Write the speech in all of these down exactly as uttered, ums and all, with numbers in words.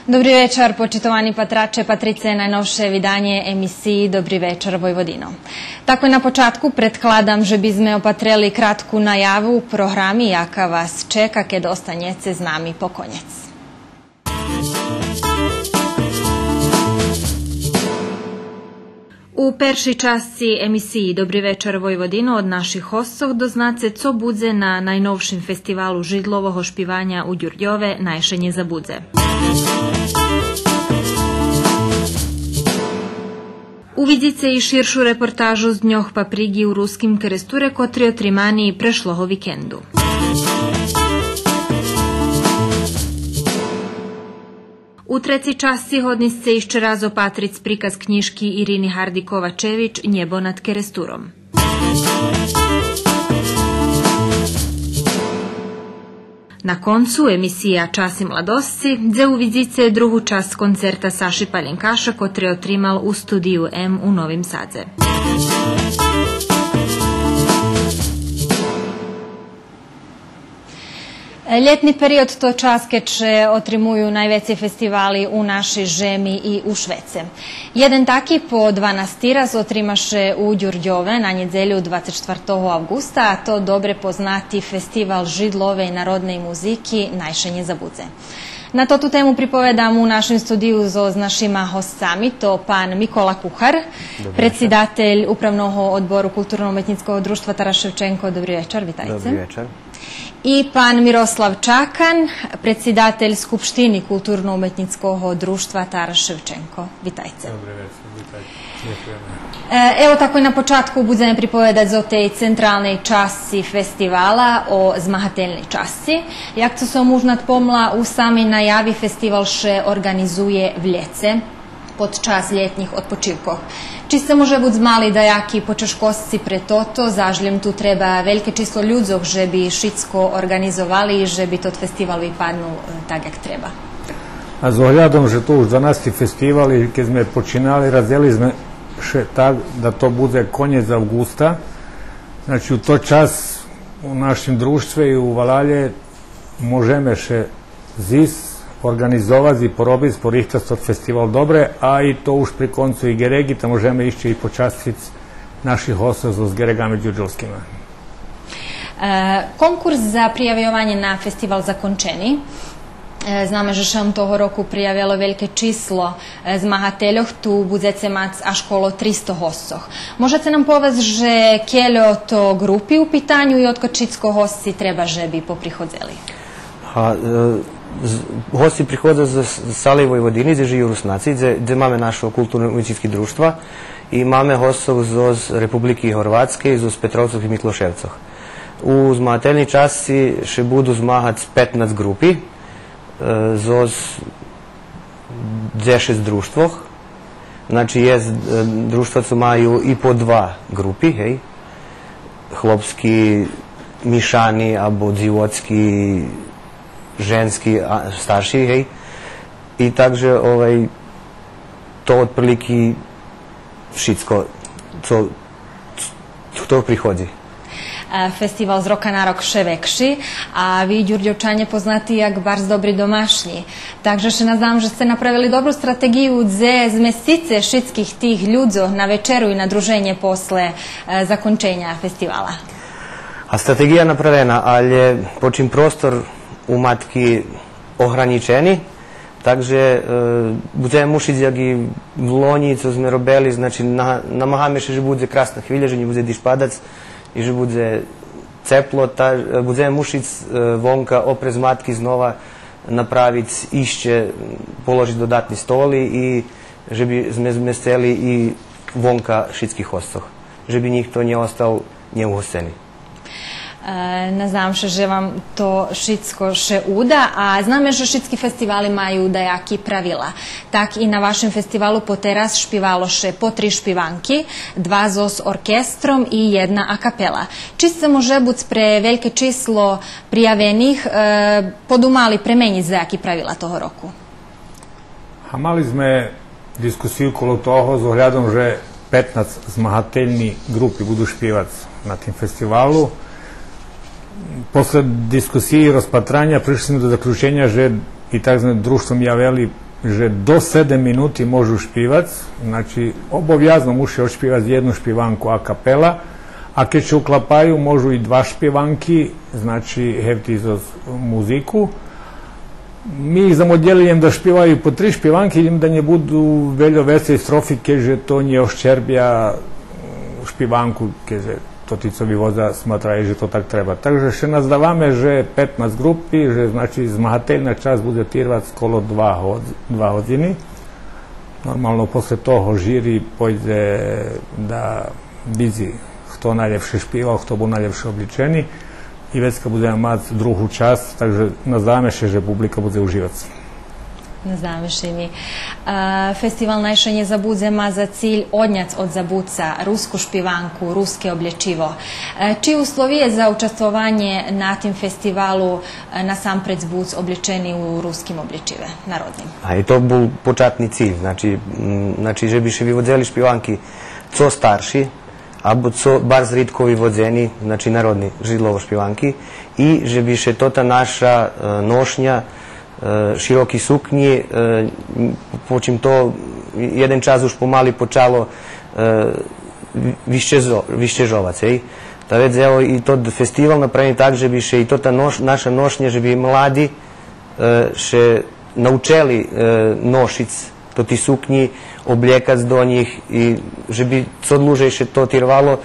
Добри вечар, почитовани патраче, патрице найновше виданє емисиї Добри вечар, Войводино. Такой на початку предкладам же би зме опатрели кратку наяву програми яка вас чека кед останєце з нами по конєц. У першей часци емисиї Добри вечар, Войводино од наших госцох дознаце цо будзе на найновшим фестивалу жидлового шпиваня у Дюрдьове Най ше нє забудзе. Увидзице и ширшу репортажу з Дньох паприґи у Руским Керестуре, котри отримани прешлого викенду. У трецей часци годни сце ище раз опатриц приказ кнїжки Ирини Гарди Ковачевич Нєбо над Керестуром. На концу емисия Часи младосци, дзе увидзице другу часц концерта Саши Паленкаша, котри отримал у Студию М у Новим Садзе. Лєтни период то часц кед ше отримую найвецей фестивали у нашей жеми и у швеце. Єден таки по дванасти раз отрима ше у Дюрдьове на нєдзелю двацец штвартого авґуста, а то добре познати фестивал жидловей народней музики Най ше нє забудзе. На тоту тему приповедам у нашим студию зоз нашима госцами, то пан Микола Кухар, добри вечар, предсидатель Управного одбору Културно-уметнїцкого дружтва Тарас Шевченко. Добри вечар, витайце. Добри вечар. И пан Мирослав Чакан, предсидатель Скупштини Културно-уметнїцкого дружтва Тарас Шевченко. Витайце. Добри вечар, витайце. Дякуєме. Е, ево такой на початку будземе приповедац о тей централней часци фестивала, о змагательней часци. Як цо сом уж надпомла у самей наяви, фестивал ше орґанизує в лєце, под час лєтнїх одпочивкох. Чи сце може буц мали даяки почежкосци пре тото, заш лєм ту треба вельке число людзох же би шицко орґанизовали и же би тот фестивал випаднул, е, так як треба? А з оглядом же то уж дванасти фестивал и кед зме починали, радзели зме ше так да то будзе конєц авґуста. Значи, у тот час у нашим дружтве и у валалє можеме ше зисц, орґанизовац и поробиц, порихтац тот фестивал добре, а и то уж при концу и гереґи, та можеме ище и почастиц наших госцох зоз гереґами дюрдьовскима. Е, конкурс за приявйованє на фестивал закончени. Е, знаме же ше ам того року приявело вельке число, е, змагательох, ту будзеце мац аж коло тристо госцох. Можеце нам повесц же кельо то ґрупи у питаню и одкадз шицко госци треба же би поприходзели? А, е, з-, госци приходза з, з цалей Войводини, дзе жию Руснаци, дзе, дзе маме нашо културно-уметнїцки дружтва, и маме госцох зоз Републики Горватскей, зоз Петровцох и Миклошевцох. У змагательней часци ше буду змагац петнац ґрупи, е, зоз дзешец дружтвох. Значи, єст, е, дружтва цо маю и по два ґрупи, гей. Хлопски, мишани, або дзивоцки, женски, а, старши, гей. И так же, овай, то отприлики шицко цо, хто приходзи. Е, фестивал з рока на рок вше векши, а ви, Дюрдьовчанє, познати як барз добри домашнї. Так же ше наздавам же сце направели добру стратеґию дзе змесцице шицких тих людзох на вечеру и на друженє после, е, законченя фестивала. А стратеґия направена, алє почим простор у Матки огранїчени, так же, е, будземе мушиц, як и влонї, цо зме робели, значи, на-, намагаме ше же будзе красна хвиля, же нє будзе дижпадац и же будзе цепло, та, е, будземе мушиц, е, вонка опрез Матки знова направиц ище, положиц додатни столи и же би зме змесцели и вонка шицких госцох, же би нїхто нє остал нєугосцени. Е, наздавам ше же вам то шицко ше уда, а знаме же шицки фестивали маю даяки правила. Так и на вашим фестивалу потераз шпивало ше по три шпиванки, два зоз оркестром и єдна акапела. Чи сце, може буц, пре вельке число приявених, е, подумали пременїц даяки правила того року? А мали зме дискусию коло того з оглядом же петнац змагательни ґрупи буду шпивац на тим фестивалу. После дискусиї и розпатраня пришли зме до заключеня же и так зме дружтвом явели же до седем минути можу шпивац, значи, обовязно муше одшпивац єдну шпиванку акапела, а кед ше уклапаю, можу и два шпиванки, значи, гевти зоз музику. Ми их замодєлим да шпиваю по три шпиванки, лєм да нє буду вельо вецей строфи, кед же то нє ошчербя шпиванку, кед же тоти цо виводза сматраю же то так треба. Так же ше наздаваме же петнац ґрупи, же, значи, змагательна часц будзе тирвац коло два годз-, два годзини. Нормално, после того жири пойдзе да видзи хто найлєпше шпивал, хто бул найлєпше облєчени. И вецка будземе мац другу часц, так же наздаваме ше же публика будзе уживац. Наздаваме ше и ми. Е, фестивал Най ше нє забудзе ма за циль одняц од забуца руску шпиванку, руске облєчиво. Е, чи условиє за участвованє на тим фестивалу, е, насампредз буц облєчени у руским облєчиве, народним? А и то бул початни циль, значи, м, значи, же би ше виводзели шпиванки цо старши, або цо барз ридко виводзени, значи, народни жидлово шпиванки, и же би ше тота наша, е, ношня, е, широки сукнї, е, м, почим то єден час уж помали почало, е, ви-, вищезо-, вищежовац, ей. Та вец, ево, и тот фестивал направени так же би ше и тота нош-, наша ношня, же би млади, е, ше научели, е, ношиц тоти сукнї, облєкац до нїх и же би цо длуже ше то тирвало,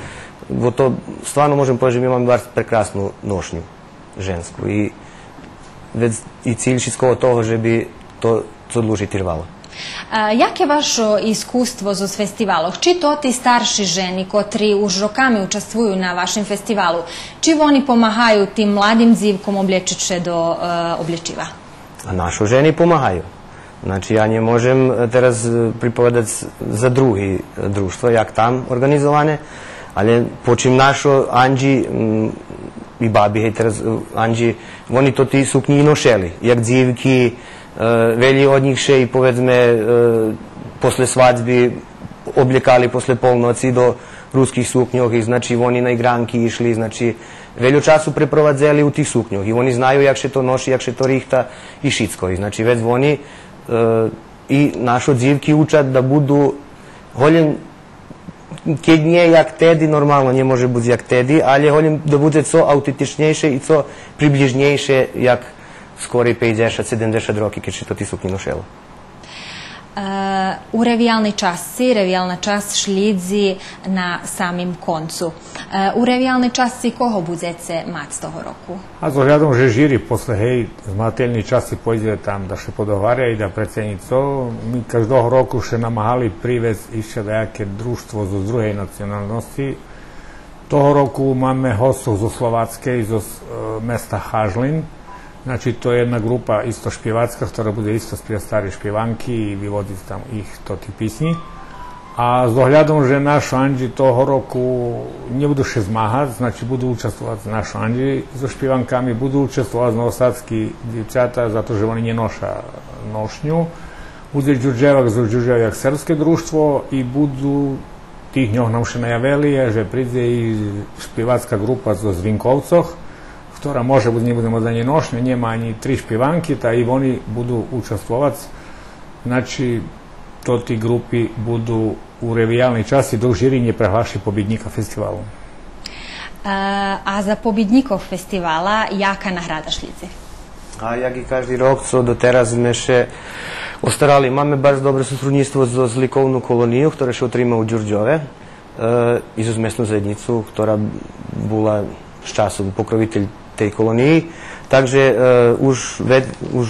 бо то стварно можем повесц же ми маме барз прекрасну ношню женску и вец и циль шицкого того же би то цо длуже тирвало. А яке вашо искуство зоз фестивалох? Чи тоти старши жени котри уж роками участвую на вашим фестивалу, чи вони помагаю тим младим дзивком облєчиц ше до, е, облєчива? А нашо жени помагаю. Значи, я нє можем, е, тераз, е, приповедац за други, е, дружтва, як там орґанизоване, але почим нашо Андзи, м, и баби, гей, тераз, е, Андзи, вони тоти сукнї и ношели, як дзивки, е, велї од нїх ше и, поведзме, е, после свадзби облєкали после полноци до руских сукньох и, значи, вони на иґранки ишли, значи, вельо часу препровадзели у тих сукньох и вони знаю як ше то ноши, як ше то рихта и шицко. И, значи, вец вони, е, и нашо дзивки учат да буду голєм, кед нє як теди, нормално, нє може буц як теди, але голєм да будзе цо автентичнєйше и цо приблїжнєйше як скорей пейдзешат, седемдзешат роки, кед ше тоти сукнї ношело. Е, у ревиялней часци, ревиялна часц шлїдзи на самим концу. Е, у ревиялней часци кого будзеце мац того року? А з оглядом же жири после, гей, змагательней часци пойдзе там да ше подоговаря и да преценї цо, ми каждого року ше намагали привесц ище даяке дружтво зоз другей националносци. Того року маме госцох зоз Словацкей, зоз, е, места Хажлин. Значи, то є єдна ґрупа исто шпивацка, котра будзе исто шпивац стари шпиванки и виводзиц там их тоти писнї. А з оглядом же нашо Андзи того року нє буду ше змагац, значи, буду участвовац нашо Андзи зоз шпиванками, буду участвовац новосадски дзивчата, зато же вони нє ноша ношню. Будзе Дюрдьовак зоз Дюрдьова як сербске дружтво и буду Тих дньох нам ше наявели же придзе и шпивацка ґрупа зоз Винковцох, котра може буц нє будзе мац анї ношню, нєма анї три шпиванки, та и вони буду участвовац. Значи, тоти ґрупи буду у ревиялней часци, док жири нє преглаши побиднїка фестивалу. Е, а за побиднїкох фестивала яка награда шлїдзи? А як и кажди рок, цо дотераз зме ше остарали, маме барз добре сотруднїцтво зоз ликовну колонию, котра ше отрима у Дюрдьове, е, и зоз месну заєднїцу, котра була з часом покровитель тей колониї. Так же, е, уж ве-, уж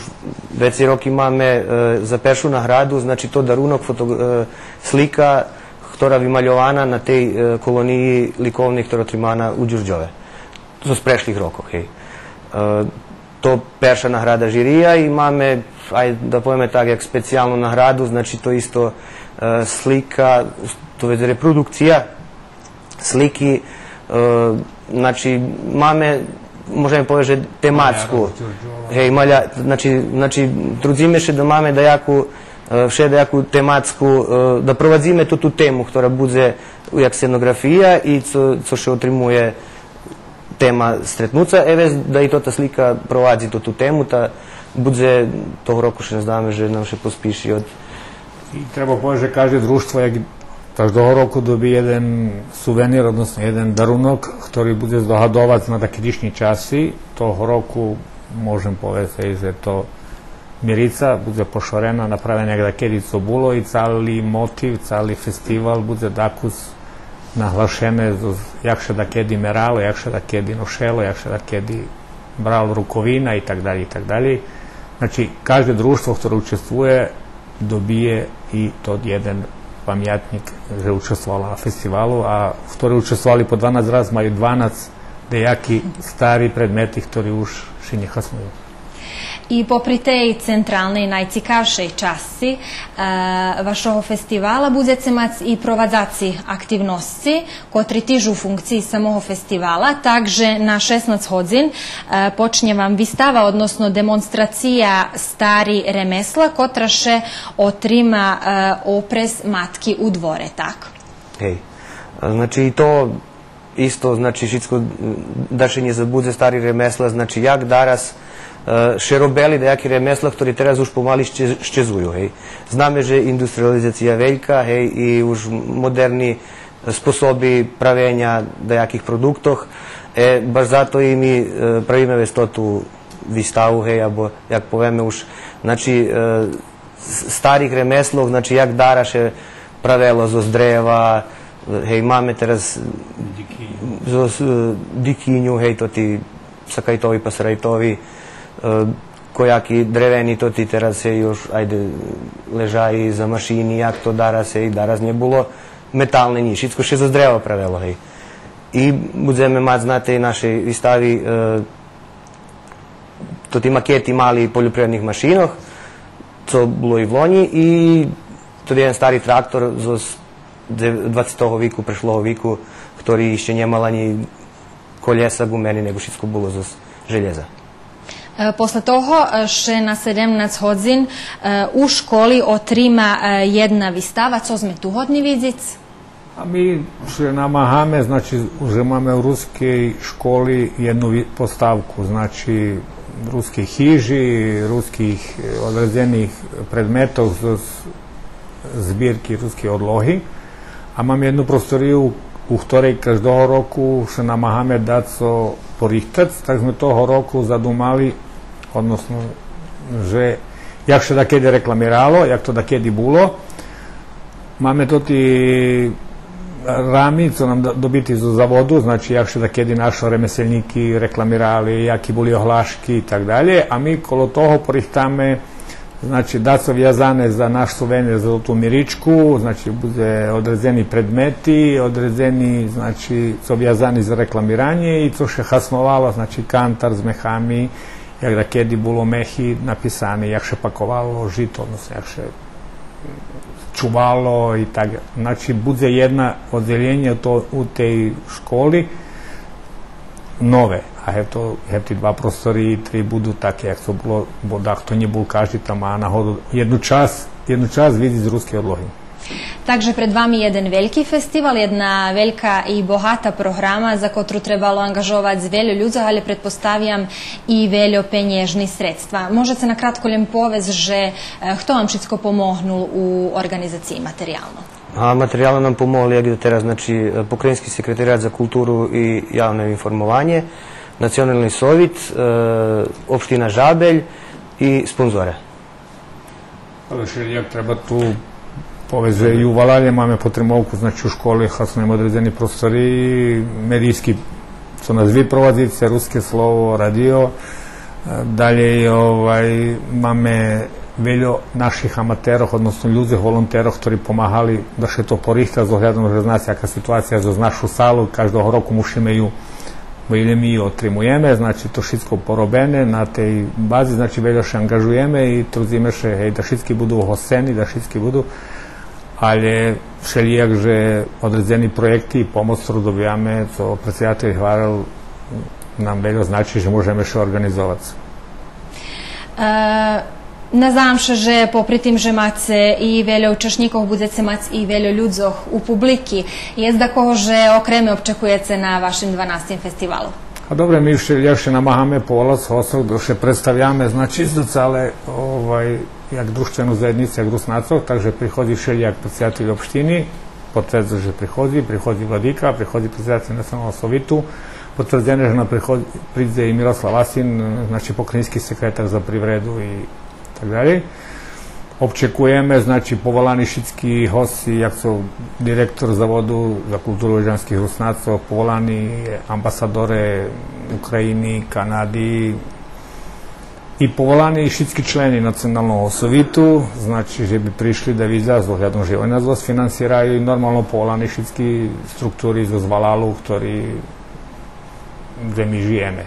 вецей роки маме, е, за першу награду, значи, то дарунок фото-, е, слика, котра вимальована на тей, е, колониї ликовней, котра тримана у Дюрдьове. Зоз прешлих рокох, гей. Е, то перша награда жирия и маме, ай да повеме так, як специялну награду, значи, то исто, е, слика, то вец репродукция слики, е, значи, маме, можеме повесц же тематску. Маляро, Дюрдьова. Гей, маля-, значи, значи, трудзиме ше да маме даяку, е, вше даяку тематску, е, да провадзиме ту, ту тему, котра будзе як сценоґрафия и цо, цо ше отримує тема стретнуца, е, вец да и тота слика провадзи ту, ту тему, та Будзе того року, ше наздаваме же нам ше поспиши од... И треба повесц же кажде дружтво, як каждого року, доби єден сувенир, односно єден дарунок, хтори будзе здогадовац на дакедишнї часци. Того року можем повесц же то мирица, будзе пошорена, направена як дакеди цо було и цали мотив, цали фестивал будзе дакус наглашене зоз, як ше дакеди мерало, як ше дакеди ношело, як ше дакеди брало руковина и так далєй, и так далєй. Значи, кажде дружтво хторе учествує, добиє и тот єден памятнїк же учествовало на фестивалу, а хтори учествовали по дванац раз, маю дванац даяки стари предмети хтори уж ше нє хаснюю. И попри тей централней, найцикавшей часци, е, вашого фестивала, будзеце мац и провадзаци активносци, котри тиж у функциї самого фестивала, так же на шеснац годзин, е, почнє вам вистава, односно демонстрация стари ремесла, котра ше отрима, е, опрез Матки у дворе, так? Гей. Значи, и то исто, значи, шицко, м, да ше нє забудзе, стари ремесла, значи, як дараз, е, ше робели даяки ремесла, хтори тераз уж помали ще-, щезую, гей. Знаме же индустриялизация велька, гей, и уж модерни способи правеня даяких продуктох. Е, баш зато и ми, е, правиме вец тоту виставу, гей, або, як повеме уж, значи, е, с-, старих ремеслох, значи, як дараз ше правело зоз древа, гей, маме тераз зоз, е, дикиню, гей, тоти сакайтови, пасарайтови, е, кояки древени, тоти тераз, гей, юж, айде, лежаї за машини, як то дараз, гей, дараз нє було металне нїч, шицко ше зоз древа правело, гей. И будземе мац на тей нашей вистави, е, тоти макети мали польопривредних машинох, цо було и влонї, и тоти єден стари трактор зоз дзе-, двацетого вику, прешлого вику, хтори ище нє мал анї колєса, гумени, нєго шицко було зоз желєза. Е, после того, е, ше на седемнац годзин, е, у школи отрима, е, єдна вистава. Цо зме ту годни видзиц? А ми ше намагаме, значи, же маме у рускей школи єдну ви-, поставку, значи, рускей хижи, руских, е, одредзених предметох з, з збирки Рускей одлоги. А маме єдну просторию у хторей каждого року ше намагаме дацо порихтац, так зме того року задумали, односно, же як ше дакеди рекламирало, як то дакеди було. Маме тоти рами, цо нам д-, добити зоз заводу, значи, як ше дакеди нашо ремеселнїки рекламирали, яки були оглашки и так далєй, а ми коло того порихтаме, значи, дацо вязане за наш сувенир, за ту миричку, значи, будзе одредзени предмети, одредзени, значи, цо вязани за рекламиранє и цо ше хасновало, значи, кантар з мехами, як дакеди було мехи написани, як ше паковало жито, односно, як ше чувало и так. Значи, будзе єдно оддзелєнє то у тей школи нове, а гевто, гевти два простори, три буду таки як цо було, бо дахто нє бул кажди там, а нагоду єдну часц, єдну часц видзиц Рускей одлоги. Так же пред вами єден вельки фестивал, єдна велька и богата програма за котру требало анґажовац вельо людзох, але предпоставям и вельо пенєжни средства. Можеце накратко лєм повесц же, е, хто вам шицко помогнул у орґанизациї материялно? А материялно нам помогли, як и дотераз, значи, е, Покраїнски секретарият за културу и явне информованє, Национални совит, е, општина Жабель и спонзоре. Але шелїяк треба ту повесц же и у валалє маме потримовку, значи, у школи хаснуєме одредзени простори, медийски цо нас випровадзи, це Руске слово, радио. Е, далєй, овай, маме вельо наших аматерох, односно людзох, волонтерох, хтори помагали да ше то порихта, з оглядом же зна ше яка ситуация зоз нашу салу, каждого року мушиме ю, бо и ми ю отримуєме, значи, то шицко поробене на тей бази, значи, вельо ше анґажуєме и трудзиме ше, гей, да шицки буду угосцени, да шицки буду, але шелїяк же одредзени проєкти и помоц, хтору добиваме, цо предсидатель гварел, нам вельо значи же можеме ше орґанизовац. Е, наздавам ше же попри тим же маце и вельо учашнїкох, будзеце мац и вельо людзох у публики. Єст дакого же окреме обчекуєце на вашим дванастим фестивалу? А добре, ми вше, як вше намагаме поволац госцох, да ше представяме, значи, за цале, овай, як дружтвену заєднїцу, як Руснацох, так же приходзи вшелїяк предсидатель општини, потвердзи же приходзи, приходзи владика, приходзи предсидатель Националного совиту, потвердзене же нам приходзи, придзе и Мирослав Васин, значи, покраїнски секретар за привреду и так далєй. Обчекуєме, значи, поволани шицки госци, як цо директор Заводу за културу войводянских Руснацох, поволани амбасадоре України, Канади и поволани шицки члени Националного совиту, значи, же би пришли да видза з оглядом же они нас досц финансираю и нормално поволани шицки структури зоз валалу, хтори, дзе ми жиєме.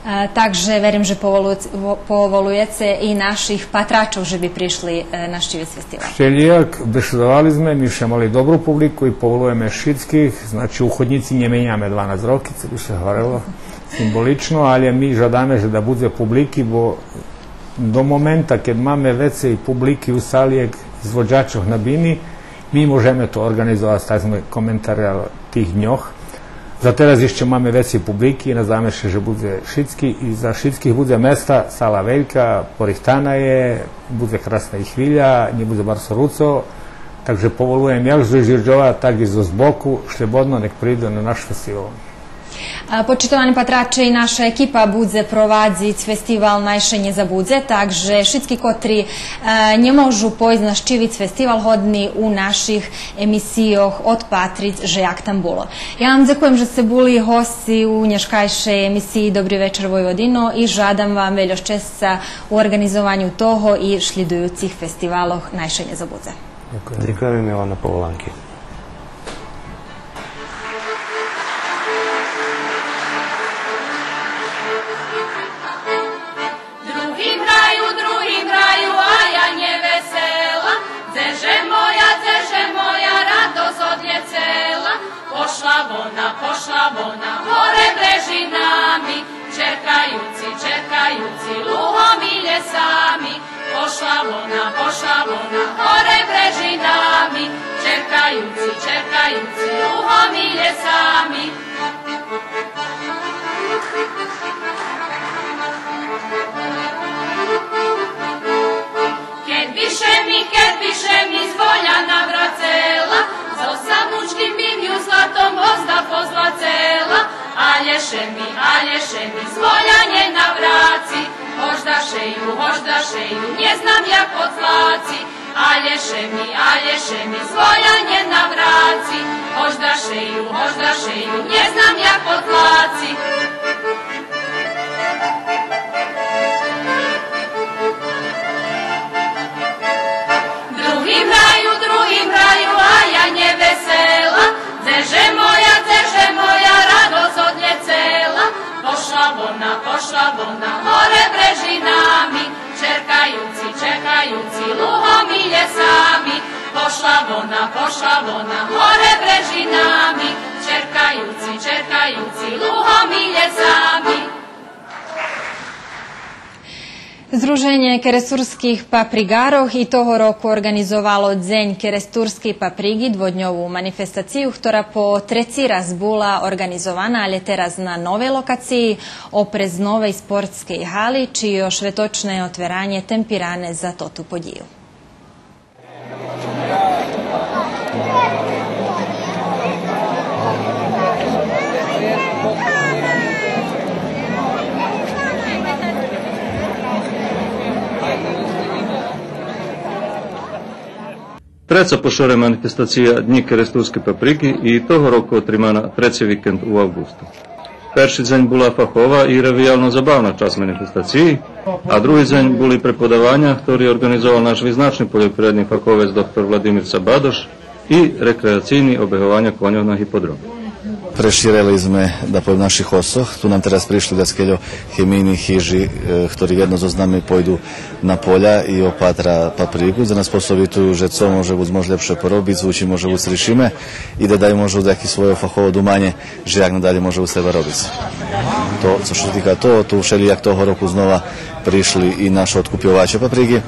Е, так же верим же поволуц-, во-, поволуєце и наших патрачох же би пришли, е, нащивиц фестивал. Вшелїяк, бешедовали зме, ми вше мали добру публику и поволуєме шицких, значи, уходнїци нє меняме дванац роки, цо би ше гварело символично, алє ми жадаме же да будзе публики, бо до момента кед маме вецей публики у сали як изводзачох на бини, ми можеме то орґанизовац, так зме коментарели тих дньох. За тераз ище маме вецей публики, наздаме ше же будзе шицки и за шицких будзе места, сала велька, порихтана є, будзе красна и хвиля, нє будзе барз горуцо, так же поволуєм як зоз Дюрдьова, так и зоз боку, шлєбодно нек приду на наш фестивал. Е, почитовани патраче, и наша екипа будзе провадзиц фестивал Най ше нє забудзе, так же шицки котри, е, нє можу пойсц нащивиц фестивал, годни у наших емисийох одпатриц же як там було. Я вам дзекуєм же сце були госци у нєшкайшей емисиї Добри вечар, Войводино, и жадам вам вельо щесца у орґанизованю того и шлїдуюцих фестивалох Най ше нє забудзе. Дзекуєме. Дзекуєме, Милана, на поволанки. Други граю, други граю, а я нє весела. Дзе же моя, дзе же моя радосц одлєцела? Пошла вона, пошла вона горе брежинами, черкаюци, черкаюци лугом и лєсами. Пошла вона, пошла вона горе брежинами, черкаюци, черкаюци лугом и лєсами. Кед би ше ми, кед би ше ми з воля наврацела, зоз самучким бим ю златом гозда позлацела. Алє ше ми, алє ше ми з воля нє навраци, гожда ше ю, гожда ше ю, нє знам як одзлаци. Алє ше ми, алє ше ми з воля нє навраци, гожда ше ю, гожда ше ю, нє знам як одзлаци. Други граю, други граю, а я нє весела. Дзе же моя, дзе же моя радосц одлєцела? Пошла вона, пошла вона горе брежинами, черкаюци, черкаюци лугом и лєсами. Пошла вона, пошла вона горе брежинами, черкаюци, черкаюци лугом и лєсами. Здруженє керестурских паприґарох и того року орґанизовало Дзень керестурскей паприґи, дводньову манифестацию, хтора по треци раз була орґанизована, алє тераз на новей локациї, опрез новей спортскей гали, чийо шветочне отверанє темпиране за тоту подїю. Треца по шорей манифестация Днї керестурскей паприґи и того року отримана треци викенд у авґусту. Перши дзень була фахова и ревиялно-забавна часц манифестациї, а други дзень були преподаваня, хтори орґанизовал наш визначни польопривредни фаховец доктор Владимир Сабадош, и рекреацийни обегованя коньох на гиподроме. Преширели зме, да повем, наших госцох. Ту нам тераз пришли даскельо хемийни хижи, е, хтори єдно зоз нами пойду на поля и опатра паприґу, дзе нас посовитую же цо може буц, може лєпше поробиц, у чим може буц ришиме, и да даю може даяке свойо фахово думанє же як надалєй може у себе робиц. То, цо ше тика того, ту вшелїяк того року знова пришли и нашо одкупйоваче паприґи,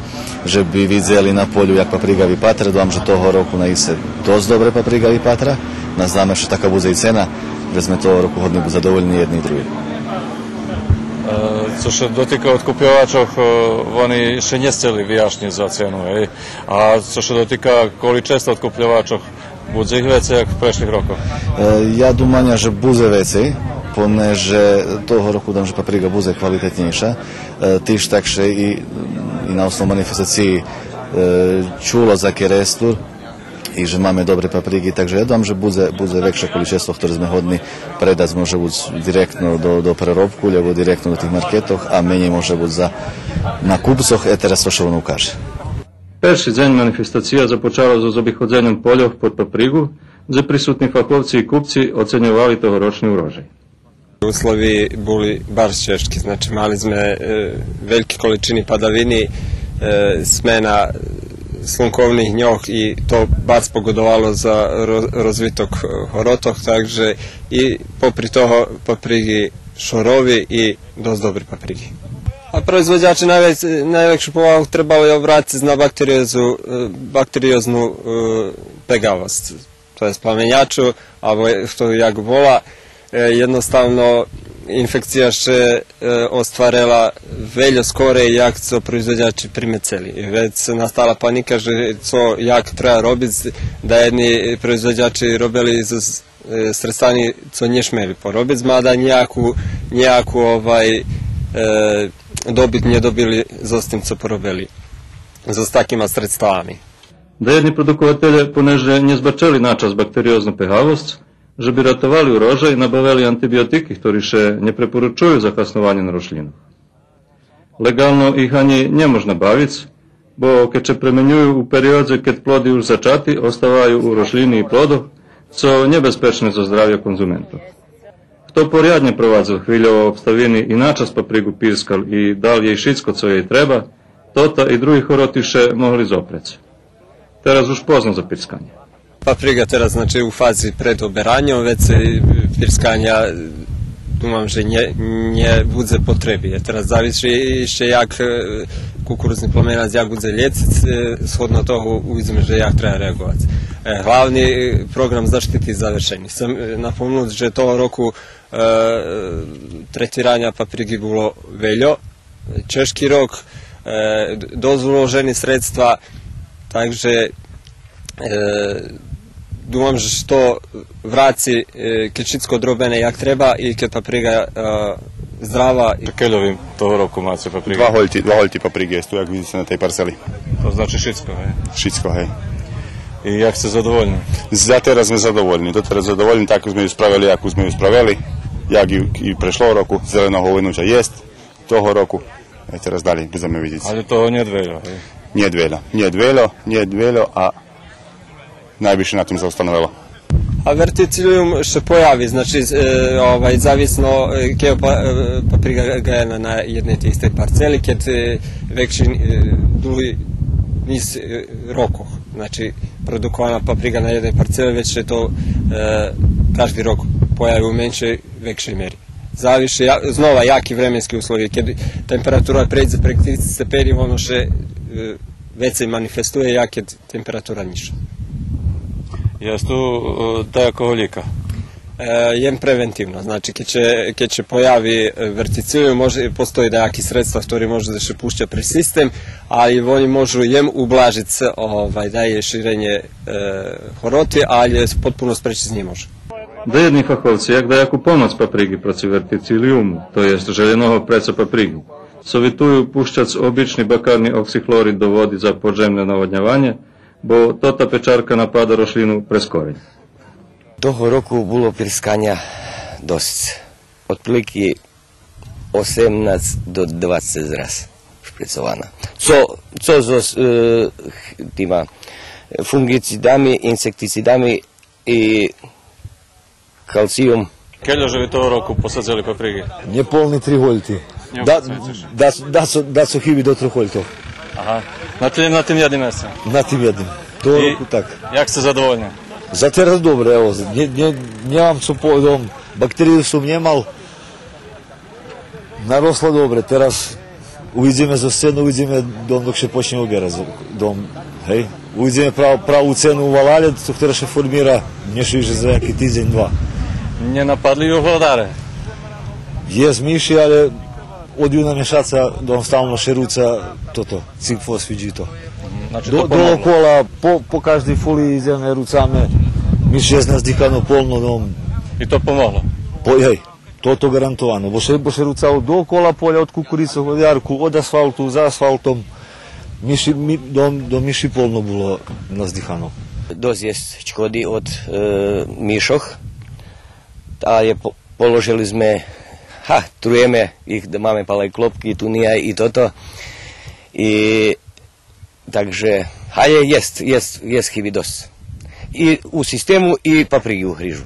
же би видзели на полю як паприґа випатра. Думам же того року наисце досц добре паприґа випатра. Наздаме ше така будзе и цена, Вец зме того року годни буц задовольни єдни и други. Е, цо ше дотика одкупльовачох, е, вони ище нє сцели вияшнїц за цену, гей. А цо ше дотика количества одкупльовачох, будзе их вецей як в прешлих рокох? Е, я думам же будзе вецей, понеже того року думам же паприґа будзе квалитетнєйша, е, тиж так ше и, и на основней манифестациї, е, чуло за Керестур и же маме добре паприґи, так же я думам же будзе, будзе векше количество хторе зме годни предац, може буц директно до, до преробку, лєбо директно до тих маркетох, а менєй може буц за, на купцох, е, тераз то ше воно укаже. Перши дзень манифестация започала зоз обиходзеньом польох под паприґу, дзе присутни фаховци и купци оценьовали тогорочни урожай. Услови були барз чежки, значи, мали зме, е, вельки количини падавини, е, смена слунковних дньох и то барз погодовало за ро-, розвиток, е, горотох, так же и попри того паприґи шорови и досц добри паприґи. А производзячи найвек-, найвекшу повагу требали обрациц на бактериозну, е, бактериозну, е, пегавосц, то єст пламенячу, або хто як вола, е, єдноставно инфекция ше, е, остварела вельо скорей як цо производзячи примецели. Вец настала паника же цо як треба робиц, да єдни производзячи робели з, з, е, средствами цо нє шмели поробиц, мада нїяку, нїяку, овай, е, добит нє добили зоз тим цо поробели, зоз такима средствами. Даєдни продукователє, понеже нє збачели начас бактериозну пегавосц, же би ратовали урожай, набавели антибиотики, хтори ше нє препоручую за хаснованє на рошлїнох. Леґално их анї нє мож набавиц, бо кед ше пременюю у периодзе кед плоди уж зачати, оставаю у рошлїни и плодох, цо нєбезпечне за здравє конзументох. Хто поряднє провадзел хвильово обставини и начас паприґу пирскал и дал єй шицко цо єй треба, тота и други хороти ше могли зопрец. Тераз уж позно за пирсканє. Паприґа тераз, значи, у фази предобераньо, вецей, е, пирсканя, е, думам же нє, нє будзе потреби. Е, тераз зависи ище як, е, кукурузни пломенац, як будзе лєциц, е, сходно того увидзиме же як треба реаґовац. Е, главни, е, програм заштити завершени. Сцем, е, напомнуц же того року, е, третираня паприґи було вельо, чежки рок, е, д-, досц уложени средства, так же, е, думам же то враци, е, кед шицко одробене як треба и кед паприґа, е, здрава. Кельо ви того року маце паприґи? Два гольти, два гольти паприґи єст ту, як видзице на тей парцели. То значи шицко, гей? Шицко, гей. И як сце задовольни? За тераз зме задовольни, дотераз задовольни, так зме ю справели, як зме ю справели, як и, и прешлого року, зеленого войнуча єст, того року, е, тераз далєй будземе видзиц. Але того нєт вельо, гей? Нєт вельо, нєт вельо, нєт вельо, а найбише на тим заостановело. А вертицилиум ше появи, значи, е, овай, зависно, е, кельо па-, е, паприґа ґаєна на єдней тей истей парцели, кед, е, векши, е, дуги низ, е, рокох, значи, продукована паприґа на єдней парцели, вец ше то, е, кажди рок появи у меншей, векшей мери. Зависи я-, знова яки временски услови. Кед температура прейдзе прейґ трицец степени, воно ше, е, вецей манифестує, як кед температура нїзша. Єст ту, е, даякого лїка? Е, єм превентивно, значи, кед ше, кед ше появи, е, вертицилиум, може, постої даяки средства хтори можу да ше пуща през систем, али вони можу єм ублажиц, овай, да є ширенє, е, хороти, али потпуно спречиц нє можу. Даєдни фаховци, як даяку помоц паприґи проци вертицилиуму, то єст желєного преца паприґи, совитуют пущац обични бакарни оксихлорид до води за поджемне наводняванє, бо тота печарка напада рошлїну през корень. Того року було пирсканя досц. Отприлики осемнац до двацец раз шприцована. Цо, цо зоз, е, х-, тима, е, фунґицидами, инсектицидами и калциюм. Кельо же ви того року посадзели паприґи? Нєполни три гольти. Нє, да, да, да, цо, да, цо хиби до трох гольтох. Ага. На тим, на тим єдним месце? На тим єдним. Того року так. Як сце задовольни? За тераз добре, ево, нє, нє, нємам цо повесц, бактерию сом нємал. Наросла добре, тераз увидзиме за сцену, увидзиме дом док ше почнє обєрац дом, гей. Увидзиме прав-, праву цену у валалє, цо хтора ше формира, нє шише за яки тидзень, два. Нє нападли ю глодаре? Єст миши, але од юна мешаца дом стално ше руца тото, цикфос, видзите. Значи, до, то помогло. Доокола, по, по каждей фули идземе, руцаме, миши єст наздихано полно дом. И то помогло? По, гей, то, то ґарантовано, бо ше, бо ше руцало доокола поля, од кукурицох, од ярку, од асфалту, за асфалтом. Миши, ми, дом, дом миши полно було наздихано. Досц єст чкоди од, е, мишох. А є по-, положели зме, га, труєме их, да маме палай клопки, тунія и тото. И так же, але єст, єст, єст хиби досц. И у систему, и паприґи у грижу.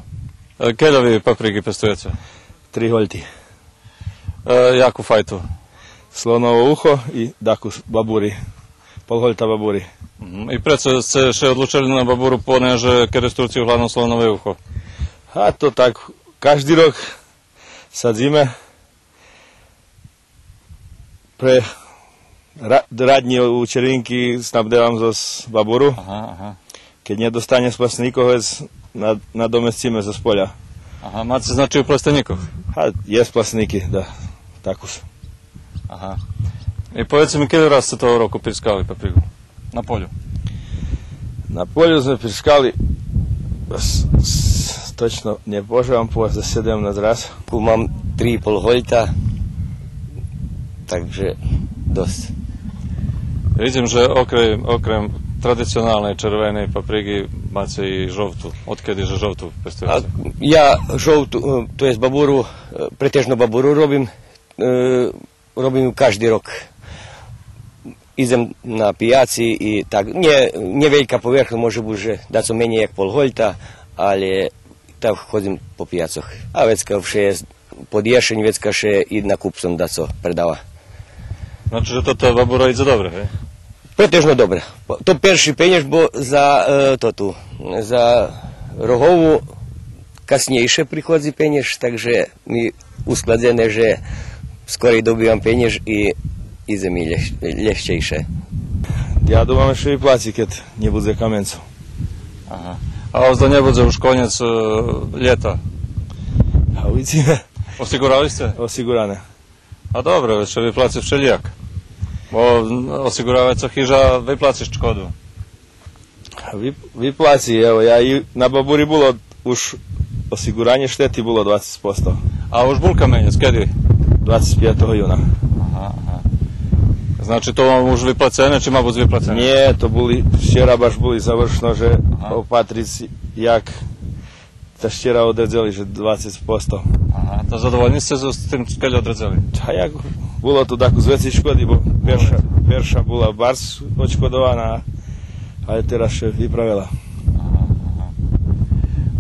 Е, кельо ви паприґи пестуєце? Три гольти. Е, яку файту? Слоново ухо и дакус бабури. Полгольта бабури. Мгм. И прецо сце ше одлучели на бабуру, понеже Керестурци угладном слонове ухо? А то так, кажди рок садзиме. Пре ра-, раднї у червинки снабдевам зоз бабуру. Ага, ага. Кед нє достанєме пластеникох, вец на-, надомесциме зоз поля. Ага, маце, значи, у пластеникох? А, єст пластеники, да, такус. Ага. И поведзце ми, кельо раз сце того року пирскали паприґу? На полю? На полю зме пирскали, с-, с-, точно нє можем вам повесц, за седемнац раз. Ку мам три и пол гольта, так же досц. Видзим же окрем, окрем традиционалней червеней паприґи маце и жовту. Одкеди же жовту пестуєце? А я жовту, е, то єст бабуру, е, претежно бабуру робим, е, робим ю кажди рок. Идзем на пияци и так. Нє, нє велька поверхносц, може буц же дацо менєй як пол гольта, але так ходзим по пияцох. А вецка вше єст под єшень, вецка ше и на купцом дацо предава. Значи же тото бабура идзе добре, гей? Претежно добре. То перши пенєж, бо за, е, тоту, за рогову каснєйше приходзи пенєж, так же ми ускладзене же скорей добивам пенєж и идзе ми лєг-, лєгчейше. Я думам же ше виплаци кед нє будзе каменцу. Ага. А озда нє будзе уж конєц, е, лєта? А увидзиме. Осиґурали сце? Осиґуране. А добре, вец ше виплаци вшелїяк. Бо, м, осиґуравац хижа, виплациш шкоду. Вип-, виплаци, ево, я и на бабури було уж осиґуранє штети було двацец посто. А уж бул каменєц кеди? Двацец пятого юна. Ага, ага. Значи, то вам уж виплацене, чи ма буц виплацене? Нє, то були, вчера баш були завршно же, ага, опатриц як та вчера одредзели же двацец посто. Ага, та задовольни сце з тим, кельо одредзели? Та як, було ту дакус вецей шкоди, бо перша, перша була барз очкодована, але тераз ше виправела. Ага, ага.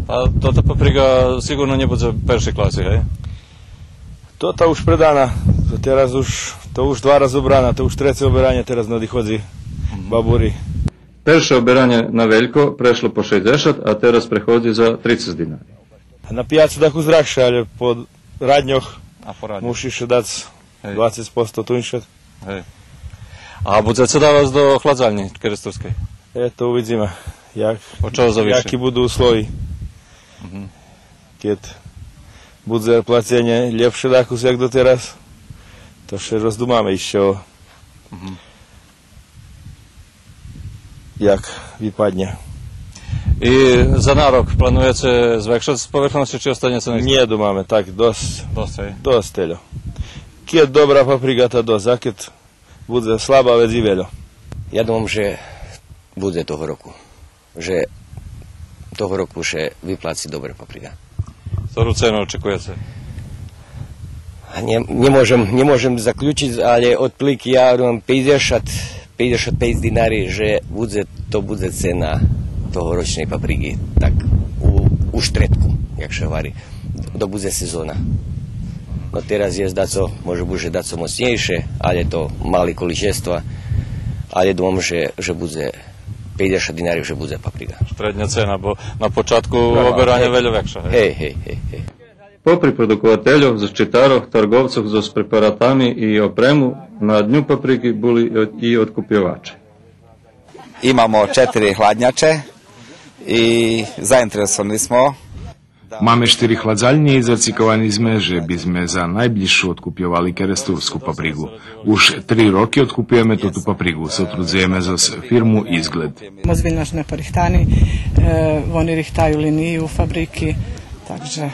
А тота паприґа сиґурно нє будзе першей класи, гей? Тота уж предана, то тераз уж, то уж два раз обрана, то уж треце оберанє тераз надиходзи бабури. Перше оберанє на велько прешло по шейдзешат, а тераз преходзи за трицец динари. На пияцу дакус драгше, але по радньох мушиш дац двацец посто туньше. Гей. А будзеце давац до хладзальнї керестурскей? Ето, увидзиме, як, од чого зависи, яки буду услови. Мгм. Кед будзе плаценє лєпше дакус як дотераз, то ше роздумаме ище о, мгм, як випаднє. И за нарок плануєце звекшац поверхносци, чи останєце на истим? Нє думаме, так, досц. Досц, гей? Досц тельо. Кед добра паприґа, та досц, а кед будзе слаба, вец и вельо. Я думам же будзе того року. Же того року ше виплаци добра паприґа. Котру цену очекуєце? А нє, нє можем, нє можем заключиц, але одприлики я думам пейдзешат, пейдзешат пейц динари, же будзе, то будзе цена тогорочней паприґи, так у, у штредку, як ше гвари, до будзе сезона. Но тераз єст дацо, може буц же дацо моцнєйше, але то мали количества, але думам же, же будзе пейдзешат динари же будзе паприґа. Штредня цена, бо на початку обераня вельо векша, гей? Гей, гей, гей, гей. Попри продуковательох, защитарох, тарґовцох зоз препаратами и опрему, на дню паприґи були и од-, и одкупйоваче. Имамо четири гладняче и заинтересовани смо. Маме штири хладзальнї и зациковани зме же би зме за найблїзшу одкупйовали керестурску паприґу. Уж три роки одкупюєме тоту паприґу, сотрудзуєме зоз фирму Изглед. Озбильно зме порихтани, е, вони рихтаю линию у фабрики, так же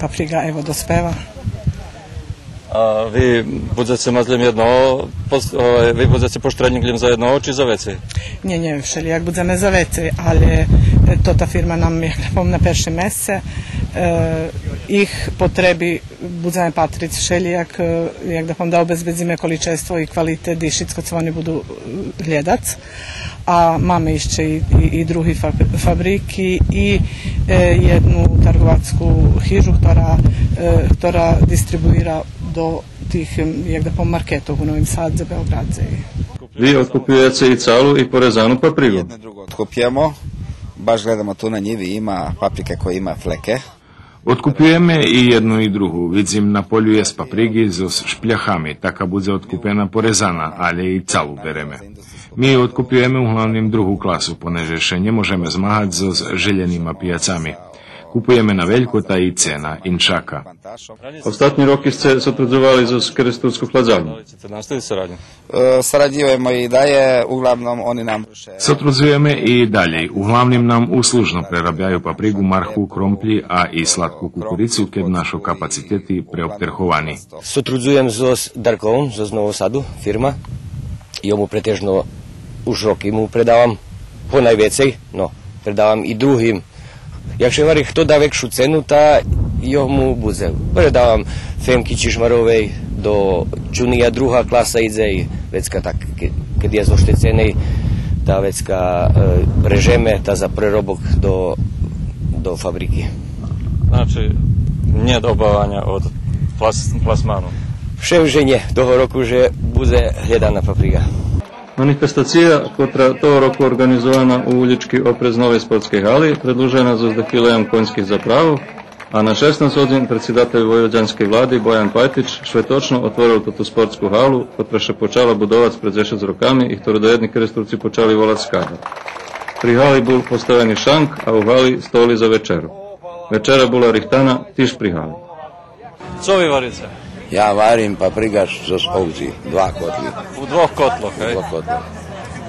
паприґа, ево, доспева. А ви будзеце мац лєм єдного, пос-, е, ви будзеце поштренїк лєм за єдного чи за вецей? Нє, нє, вшелїяк будземе за вецей, але, е, тота фирма нам, як да повем, на перше месце, е, их потреби будземе патриц вшелїяк, е, як да повем, да обезбедзиме количество и квалитет и шицко цо вони буду, е, глєдац. А маме ище и, и, и други фаб-, фабрики и, е, єдну тарговацку хижу, котра, е, котра дистрибуира до тих, ем, як да повем, маркетох у Новим Садзе, Беоґрадзе. Ви одкупюєце и цалу и порезану паприґу? Одкупюєме, баш глєдаме ту на нїви, има паприка коя има флеке. Одкупюєме и єдну и другу. Видзим на полю єст паприґи зоз шпляхами, така будзе одкупена порезана, але и цалу береме. Ми одкупюєме углавним другу класу, понеже ше нє можеме змагац зоз желєнима пияцами. Купуєме на велько, та и цена иншака. Остатнї роки сце сотрудзовали зоз керестурску хладзальню? Е, сарадюєме и далєй, углавним они нам... Сотрудзуєме и далєй. Углавним нам услужно прерабяю паприґу, мархву, кромплї, а и сладку кукурицу, кед нашо капацитети преоптерховани. Сотрудзуєм зоз Дарком, зоз Нового Саду, фирма. Йому претежно уж роки му предавам понайвецей, но, предавам и другим. Як ше гвари, хто да векшу цену, та йому будзе. Предавам фемки Чижмаровей, до Чунея друга класа идзе и вецка так, ке-, кед єст оштеценей, та вецка, е, режеме, та за преробок до, до фабрики. Значи, нєт обаваня од плас-, пласману? Вше же нє, того року же будзе глєдана паприґа. Манифестация, котра того року орґанизована у улїчки опрез новей спортскей гали, предлужена зоз дефилеєм коньских заправох, а на шеснац годзин предсидатель войводянскей влади Боян Пайтич шветочно отворел тоту спортску галу, котра ше почала будовац пред дзешец роками и хтору даєдни Керестурци почали волац скадар. При гали бул поставени шанк, а у гали столи за вечеру. Вечера була рихтана тиж при гали. Цо ви варице? Я варим паприґаш зоз овци, два котли. У двох котлох, гей? У двох котлох.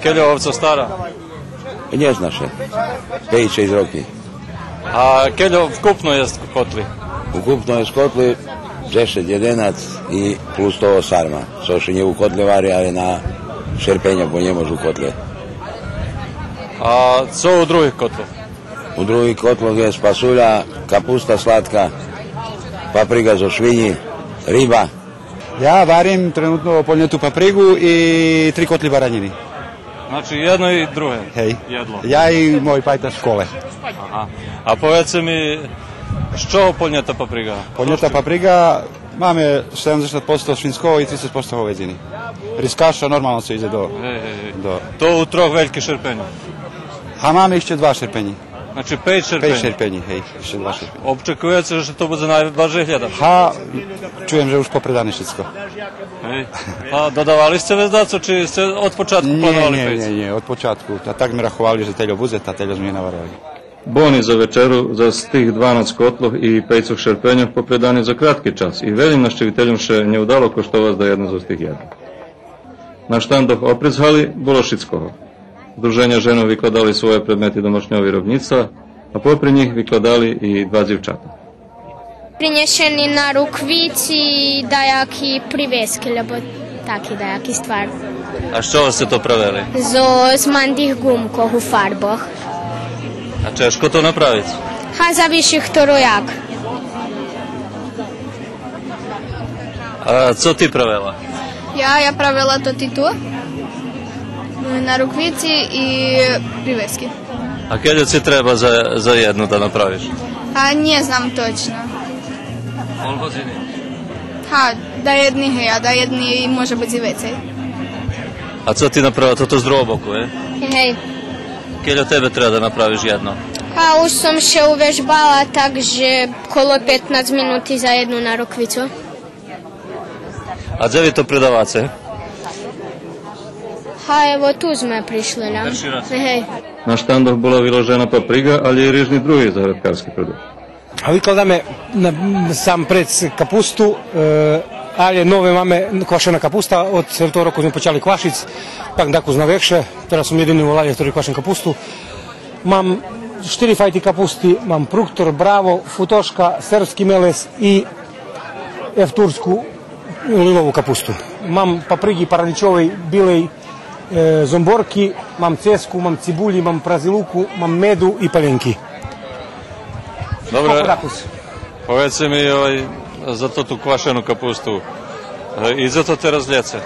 Кельо овцох стара? Нє зна ше. Пейц-шейсц роки. А кельо вкупно єст котли? Укупно єст котли дзешец, єденац и плюс того сарма. Цо ше нє у котле вари, але на шерпеня, бо нє мож у котле. А цо у других котлох? У других котлох єст пасуля, капуста сладка, паприґа зоз швинї, риба. Я варим тренутно полнєту паприґу и три котли баранїни. Значи, єдно и друге. Гей. Єдло. Я и мой пайташ коле. Ага. А поведзце ми, з чого полнєта паприґа? Полнєта паприґа, маме седемдзешат посто швинского и трицец посто говедзини. Рискаша, нормално, цо идзе до... Гей, гей, гей. До... То у трох вельких шерпеньох. А маме ище два шерпенї. Значи, пейц шерпенї. Пейц шерпенї, гей, ище два шерпенї. Обчекуєце же то будзе найбаржей глєдане? Га, чуєм же уж попредане шицко. Гей. А додавали сце вец дацо, чи сце од початку плановали пейц? Нє, нє, нє, од початку. Та так зме раховали же тельо будзе, та тельо зме наварели. Бони за вечеру зоз тих дванац котлох и пейцох шерпеньох попредани за кратки час и велїм нащивительом ше нє удало коштовац даєдну зоз тих єдла. На штандох опрез гали було шицкого. Здруженя женох викладали свойо предмети домашнього виробнїцтва, а попри нїх викладали и два дзивчата. Принєшени наруквици и даяки привески, лєбо таки даяки ствари. А з чого сце то правели? Зоз мандих ґумкох у фарбох. А чежко то направиц? Га, завиши хторояк. А цо ти правела? Я, я правела тоти ту, наруквици и привески. А кельо ци треба за, за єдну да направиш? А нє знам точно. Пол годзини? Га, даєдни, гей, а даєдни може буц и вецей. А цо ти направела? Тото з другого боку, е? Гей. Кельо тебе треба да направиш єдно? Га, уж сом ше увежбала, так же коло петнац минути за єдну наруквицу. А дзе ви то предаваце? Га, ево, ту зме пришли, ля. Перши раз? Гей. На штандох була виложена паприґа, але и рижни други заградкарски продукти. А викладаме на, сам пред капусту, е, але нове маме квашена капуста, од того року зме почали квашиц, так дакус на векше, тераз сом єдини у валалє хтори квашен капусту. Мам штири файти капусти, мам пруктор, браво, футошка, сербски мелес и евтурску лилову капусту. Мам паприґи парадичовей, билей, е, зомборки, мам цеску, мам цибулї, мам празилуку, мам меду и паленки. Добре. Поведзце ми, овай, за тоту квашену капусту. Е, и за то тераз лєце?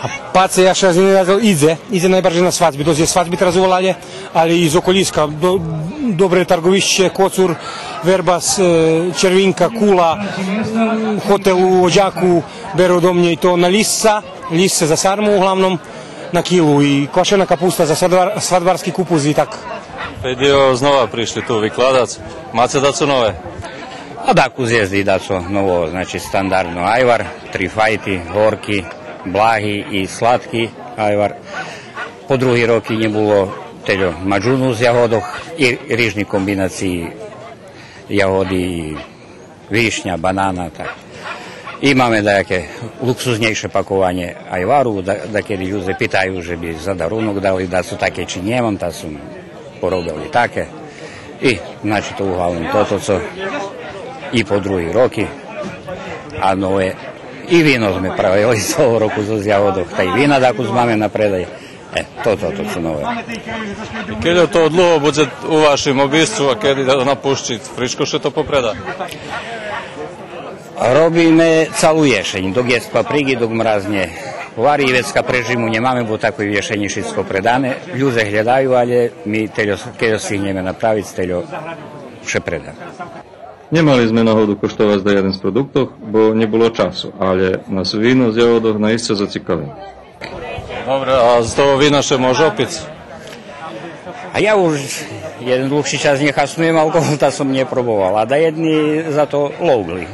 А паце, я ше раз нє видзел, идзе, идзе найбаржей на свадзби. Досц є свадзби тераз у валалє, але и з околїска, до-, добре тарґовище, Коцур, Вербас, е, Червинка, Кула, м, хотел у Одяку, беру до мнє и то на лїсца, лїсце за сарму углавном, на килу и квашена капуста за свадбар-, свадбарски купус и так. Та иде, знова пришли ту викладац. Маце дацо нове? А дакус єст и дацо ново, значи, стандардно айвар, три файти, горки, благи и сладки айвар. По други роки нє було тельо маджуну з ягодох и рижни комбинациї ягоди и вишня, банана, так. И маме даяке луксузнєйше пакованє айвару, да, дакеди людзе питаю же би за дарунок дали, дацо таке чи нємам, та сом поробел и таке. И, значи, то углавном тото цо и по други роки, а нове и вино зме правели з того року зоз ягодох, та и вина дакус маме на предай. Е, то, то, то цо нове. Кельо то длуго будзе у вашим обисцу, а кеди то напущи, фришко ше то попреда? Робиме цалу єшень, док єст паприґи, док мраз нє вари, вецка пре жиму нємаме, бо такой єшенї шицко предане. Людзе глєдаю, але ми тельо, кельо стигнєме направиц, тельо ше преда. Нємали зме нагоду коштовац даєден з продуктох, бо нє було часу, але нас вино з ягодох наисце зацикавело. Добре, а з того вина ше може опиц? А я уж єден длугши час нє хаснуєм алкоґол, та сом нє пробовал. А даєдни за то ловґли.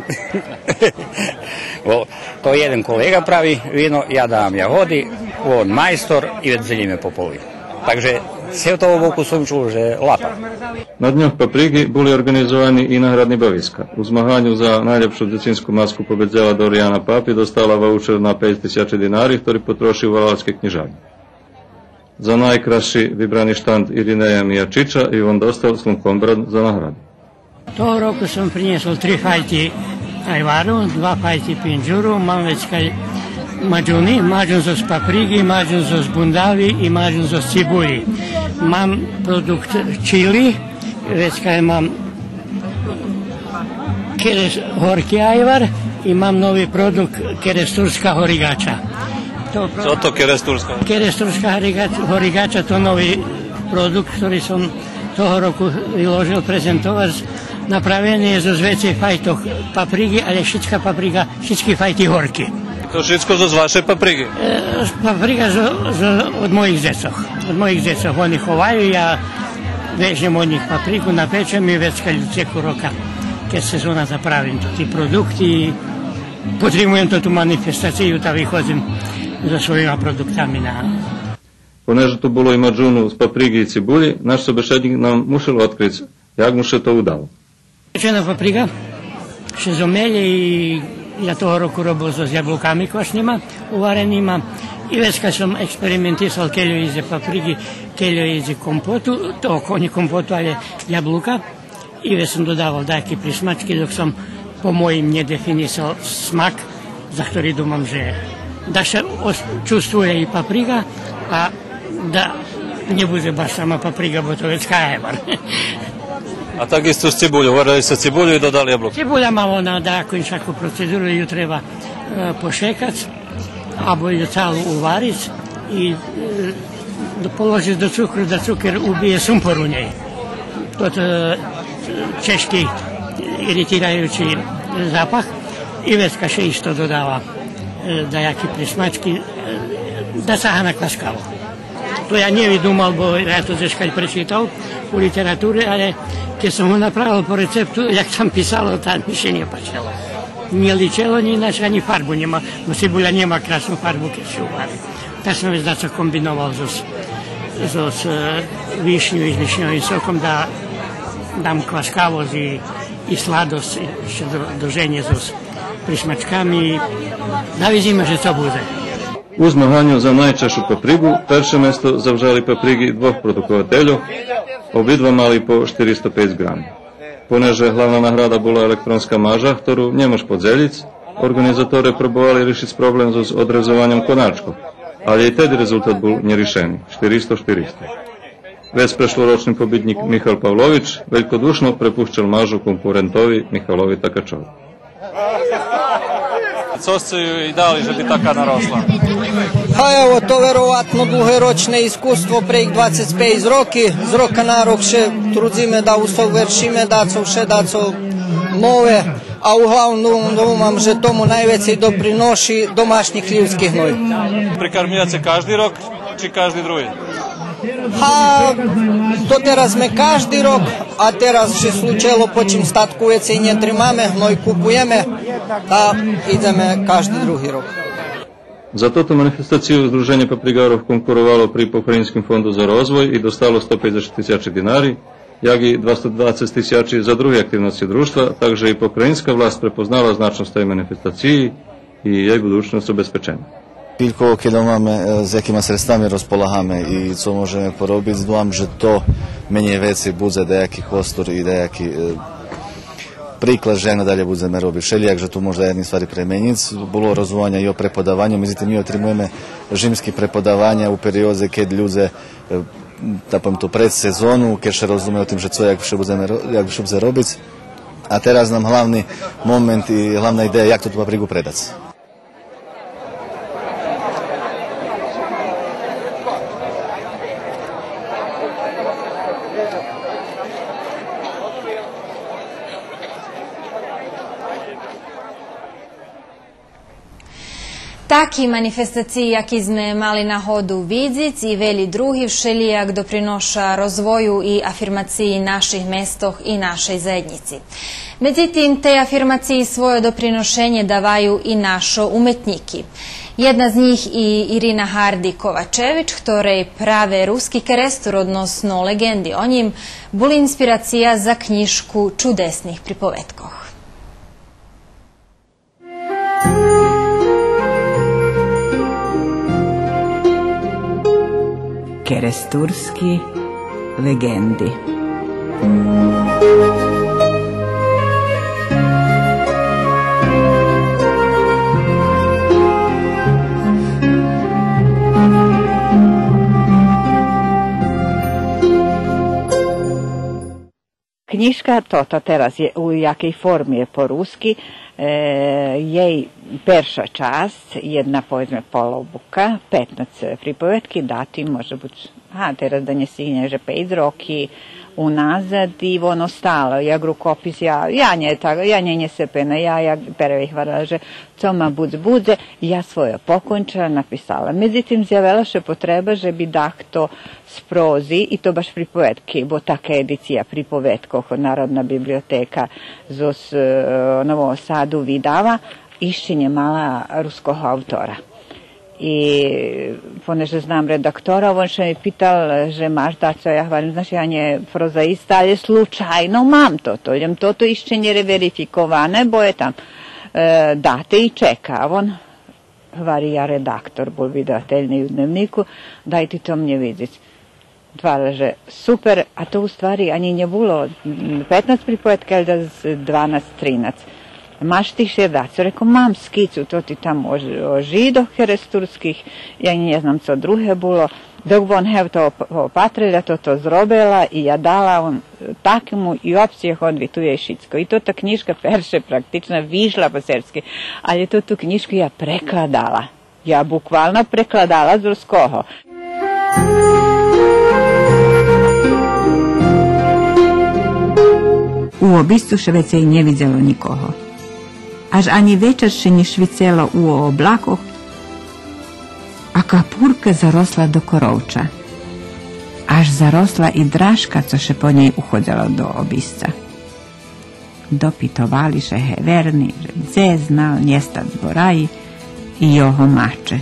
Бо то єден колеґа прави вино, я давам ягоди, он майстор и вец дзелїме по поли. Так же з того боку сом чул же лапа. На Дньох паприґи були орґанизовани и наградни бависка. У змаганю за найлєпшу дзецинску маску победзела Дорияна Папи, достала ваучер на пейц тисячи динари, хтори потроши у валалскей кнїжарнї. За найкрасши вибрани штанд Иринея Миячича и вон достал слункомбран за награду. Того року сом принєсол три файти айвару, два файти пинджуру, мам вецка маджуни, маджун зоз паприґи, маджун зоз бундави и маджун зоз цибулї. Мам продукт чили, вецка мам керес-, горки айвар и мам нови продукт керестурска горигача. То про- Цо то керестурска? Керестурска горигач-, горигача, то нови продукт, хтори сом того року виложел презентовац. Направени є зоз вецей файтох паприґи, але шицка паприґа, шицки файти горки. То шицко зоз вашей паприґи? Е, паприґа зо, зо, од моїх дзецох. Од моїх дзецох. Вони ховаю, я вежнєм од нїх паприґу, напечем и вецка люд цеку рока, кед сезона, заправим тоти продукти, потримуєм тоту манифестацию, та виходзим зоз своїма продуктами на Понеже ту було и маджуну з паприґи и цибулї, наш собешеднїк нам мушел одкриц як му ше то удало. Печена паприґа ше зомелє и я того року робел зоз яблуками квашнима, уваренима. И вецка сом експериментисал кельо идзе паприґи, кельо идзе компоту, то нє компоту, але яблука. И вец сом додавал даяки присмачки, док сом по моїм нє дефинисал смак, за хтори думам же да ше ос-, чувствує и паприґа, а да нє будзе баш сама паприґа, бо то вецка айвар. А так исто з цибулю, варели сце цибулю и додали яблука? Цибуля мало на даяку иншаку процедуру, ю треба, е, пошекац. Або ю цалу увариц и, е, положиц до цукру, да цукер убиє сумпор у нєй. Тот, е, чежки иритираюци запах. И вецка ше исто додава, е, даяки присмачки, е, да цаха на кваскаво. То я нє видумал, бо я то дзешкаль пречитал у литератури, але кед сом го направел по рецепту, як там писало, та ми ше нє пачело. Нє личело нїч, анї фарбу нєма, бо цибуля нєма красну фарбу кед ше увари. Так сом вец дацо комбиновал зоз, зоз, е, вишню и з вишньовим соком да дам кваскавосц и И сладосц, и щедро-, друженє зоз пришмачками. Да видзиме же цо будзе. У змаганю за найчашу паприґу перше место завжали паприґи двох продуковательох, обидва мали по штиристо пейц ґрами. Понеже главна награда була електронска мажа, хтору нє мож подзелїц, орґанизаторе пробовали ришиц проблем зоз одрезованьом коначкох, алє и теди резултат бул нєришени, штиристо штиристо. Вец прешлорочни побиднїк Михал Павлович велькодушно препущел мажу конкурентови Михалови Такачови. Цо сце ю и дали же би така наросла? Га, ево, то вероватно длугорочне искуство, прейґ двацец пейц роки, з рока на рок ше трудзиме да усовершиме дацо вше, дацо нове, а углавним думам же тому найвецей доприноши домашнї хлївски гной. Прикармюєце кажди рок? Чи кажди други? Га, дотераз зме кажди рок, а тераз ше случело, почим статку вецей нє тримаме, гной купуєме, та идземе кажди други рок. За тоту манифестацию Здруженє паприґарох конкуровало при Покраїнским фонду за розвой и достало сто пейдзешат тисячи динари, як и двасто двацец тисячи за други активносци Дружтва, так же и покраїнска власц препознала значносц тей манифестациї и єй будучносц обезпечена. Кілько, кельо маме, е, з якима средствами розполагаме и цо можеме поробиц, думам же то менєй вецей будзе даяки хвостур и даяки, е, приклад же як надалєй будземе робиц. Шелїяк же ту можна єдни ствари пременїц. Було розуваня и о преподаваню, медзитим ми отримуєме жимски преподаваня у периодзе кед людзе, е, та повем то, пред сезону, кед ше розуме о тим же цо, як ше будземе ро-, як ше будзе робиц. А тераз нам главни момент и главна идея як тоту паприґу предац. Таки манифестациї, яки зме мали нагоду видзиц, и велї други вшелїяк доприноша розвою и афирмациї наших местох и нашей заєднїци. Медзитим, тей афирмациї свойо доприношенє даваю и нашо уметнїки. Єдна з нїх и Ирина Гарди Ковачевич, хторей праве Руски Керестур, односно леґенди о нїм, були инспирация за кнїжку чудесних приповедкох. Керестурски леґенди. Кнїжка тота тераз є, у якей форми є по руски, е, єй перша часц, єдна, поведзме, полобука, петнац приповедки, дати, може буц, а, тераз да нє стигнєм, же пейц роки уназад и воно стало, як рукопис, я, я нє так, я нє, нє сепена, я, я перше гварела же цо ма буц будзе, я свойо покончела, написала. Медзитим, зявела ше потреба же би дахто з прози, и то баш приповедки, бо така едиция приповедкох Народна библиотека зоз, е, Нового Саду видава, ище нє мала руского автора. И понеже знам редактора, вон ше ме питал же маш дацо, я гварим, знаш, я нє прозаиста, алє случайно мам тото, лєм тото ище нє верификоване, бо є там, е, дате и чека. А вон гвари, я редактор бул видавательни у Дневнику, дай ти то мнє видзиц. Гваря же супер, а то у ствари анї нє було, м, петнац приповедки, алє да з дванац, тринац. Маш ти ше дацо? Реком, мам скицу, то ти там о, о Жидох керестурских, я нє знам цо друге було. Док вон гевто оп-, опатрел, я тото зробела и я дала, он, так му и обсєг одвитує шицко. И тото кнїжка перше практично вишла по сербски, алє тоту кнїжку я прекладала. Я буквално прекладала з руского. У обисцу ше вецей нє видзело нїкого. Аж анї вечар ше нє швицело у облакох, а капурка заросла до коровча. Аж заросла и дражка, цо ше по нєй уходзело до обисца. Допитовали ше геверни, же дзе знал нєстат Збораї и його маче.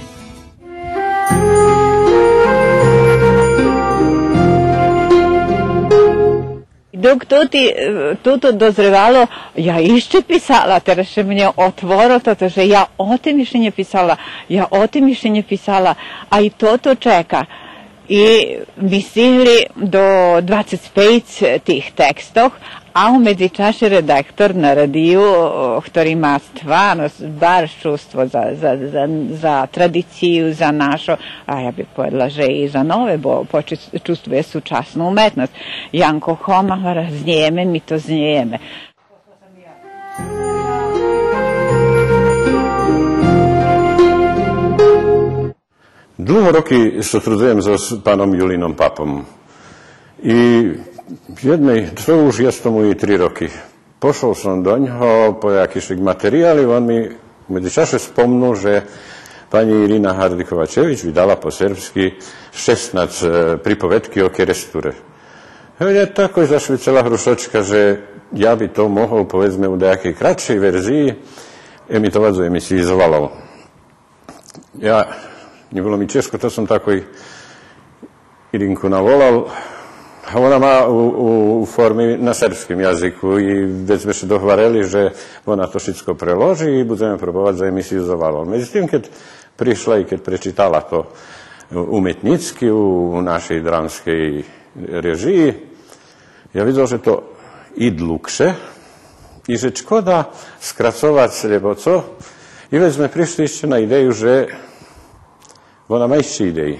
Док тото, е, тото дозревало, я ище писала, тераз ше мнє отворило тото же я о тим ище нє писала, я о тим ище нє писала, а и тото чека. И ми стигли до двацец пейц тих текстох, а у медзичаше редактор на радию, о, хтори ма стварно с-, барз чувство за, за, за, за традицию, за нашо, а я би поведла же и за нове, бо почи-, чувствує сучасну уметносц. Янко Хома, гваря, знєме, ми то знєме. Длуго роки сотрудзуєм зоз паном Юлином Папом. И єдней, то уж єст тому и три роки. Пошол сом до нього по якишик материял и вон ми у медзичаше спомнул же панї Ирина Гарди-Ковачевич видала по сербски шеснац, е, приповедки о Керестуре. Е, нє такой зашвицела грушочка же я би то могол, поведзме, у даякей кратшей верзиї емитовац у емисиї Завалал. Я, нє було ми чежко, та сом такой Иринку наволал. А вона ма у, у, у форми на сербским язику и вец зме ше догварели же вона то шицко преложи и будземе пробовац за емисию Завалал. Медзитим, кед пришла и кед пречитала то уметнїцки у, у нашей драмскей режиї, я видзел же то и длугше, и же шкода скрацовац лєбо цо, и вец зме пришли ище на идею же вона ма ище идеї.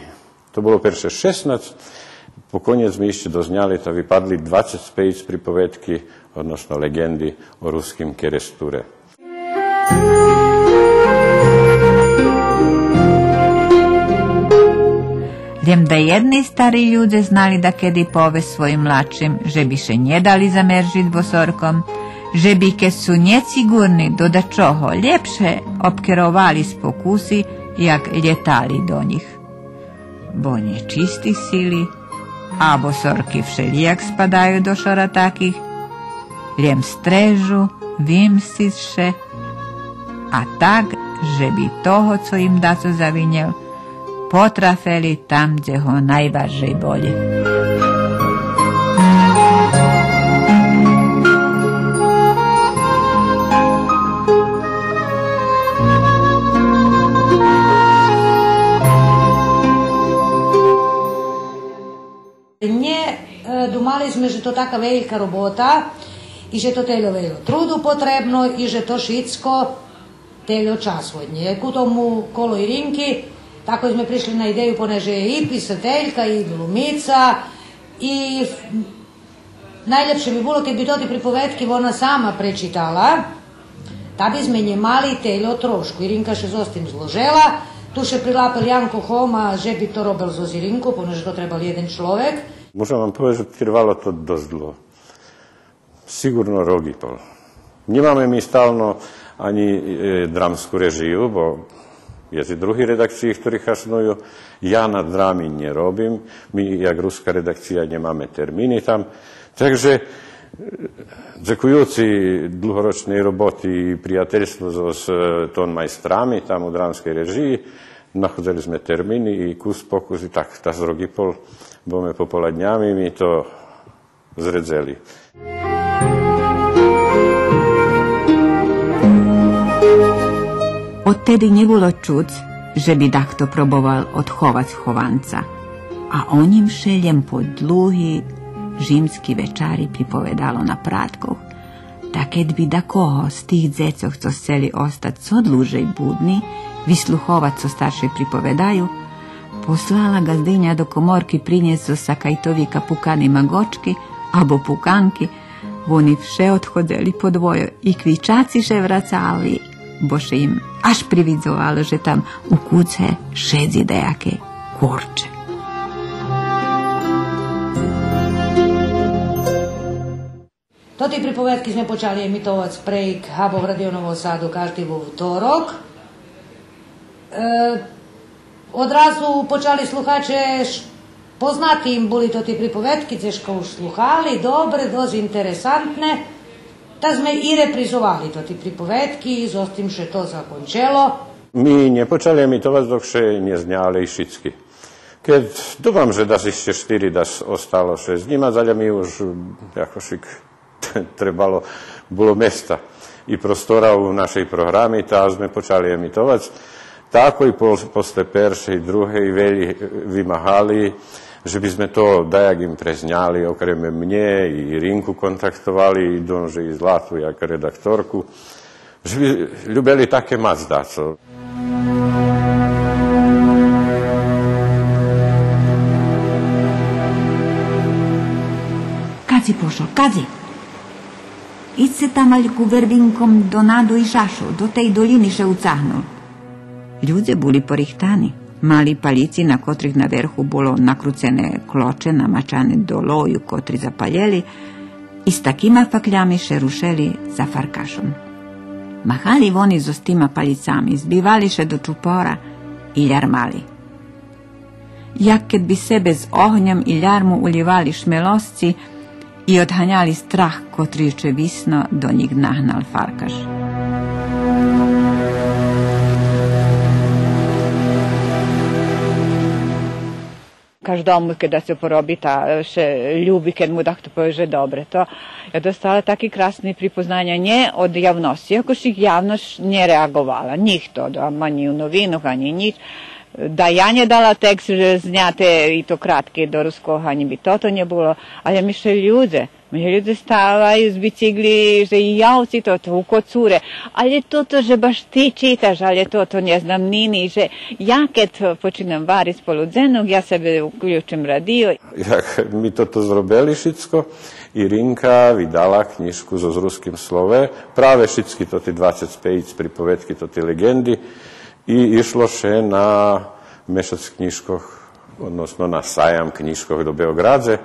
То було перше шеснац, по конєц зме ище дозняли, та випадли двацец пейц приповедки, односно леґенди о руским Керестуре. Лєм даєдни стари людзе знали дакеди повесц своїм младшим же би ше нє дали замержиц босорком, же би, кед су нєсиґурни до дачого, лєпше обкеровали спокуси, як лєтали до нїх. Бо нєчисти сили, а босорки вшелїяк спадаю до шора таких, лєм стрежу вимсциц ше, а так же би того, цо им дацо завинєл, потрафели там, дзе го найбаржей болє. Нє, е, думали зме же то така велька робота и же то тельо вельо труду потребно и же то шицко тельо часу однє. Ку тому коло Иринки, тако зме пришли на идею, понеже є и писателька, и длумица, и найлєпше би було кед би тоти приповедки вона сама пречитала, та би зме нє мали тельо трошку. Иринка ше зоз тим зложела, ту ше прилапел Янко Хома, же би то робел зоз Иринку, понеже то требал єден чловек. Мушим вам повесц же тирвало то досц длуго. Сиґурно рок и пол. Нємаме ми стално анї, е, драмску режию, бо єст и други редакциї хтори хасную. Я на драми нє робим. Ми, як руска редакция, нємаме термини там. Так же, е, дзекуюци длугорочней роботи и приятельству зоз, е, тонмайстрами там у драмскей режиї, находзели зме термини и кус по кус и так, та з рок и пол, бо ми пополаднями ми то зредзели. Одтеди нє було чуц же би дахто пробовал одховац Хованца, а о нїм ше лєм по длуги жимски вечари приповедало на праткох. Та кед би дакого з тих дзецох, цо сцели остац цо длужей будни, вислуховац цо старшей приповедаю, послала ґаздиня до коморки принєсц зоз сакайтовика пукани маґочки або пуканки, вони вше одходзели по двойо и квичаци ше врацали, бо ше им аж привидзовало же там у куце шедзи даяке корче. Тоти приповедки зме почали емитовац прейґ Габов Радио Нового Саду кажди вовторок. Е, одразу почали слухаче ш-, познати им були тоти приповедки, дзешка уж слухали, добре, досц интересантне. Та зме и репризовали тоти приповедки, и зоз тим ше то закончело. Ми нє почали емитовац док ше нє зняли шицки. Кед думам же дас ище штири дас остало ше знїмац, але ми уж, м, якошик требало було места и простора у нашей програми, та зме почали емитовац. Тако и пол-, после першей, другей велї вимагали же би зме то даяк им презняли, окреме мнє и Иринку контактовали, и думам же и Злату як редакторку. Же би любели таке мац дацо. Кадзи пошол, кадзи? Идзе тамаль ку вербинком до Наду и Шашу, до тей долїни ше уцагнул. Людзе були порихтани. Мали палїци, на котрих наверху було накруцене клоче, намачане до лою, котри запалєли, и з такима факлями ше рушели за Фаркашом. Махали вони зоз тима палїцами, збивали ше до чупора и лярмали. Як кед би себе з огньом и лярму улївали шмелосци и одганяли страх, котри, очевидно, до нїх нагнал Фаркаш. Каждому, кед дацо пороби, та, е, ше люби, кед му дахто пове же добре. То я достала таки красни припознаня нє од явносци, якошик явносц нє реаґовала, нїхто, да, анї у новинох, анї нїч. Да я нє дала текст же зняти и то кратки до руского, анї би тото нє було, але ми ше людзе, ми ше людзе ставаю з бицикли же и явци тото, у коцуре, але тото же баш ти читаш, але тото нє знам нїни, же я кед починам вариц полудзенок, я себе уключим радио. Як ми тото зробели шицко, Иринка видала кнїжку зоз руским слове, праве шицки тоти двацец пейц приповедки, тоти леґенди, и ишло ше на мешац кнїжкох, односно на саям кнїжкох до Беоґрадзе,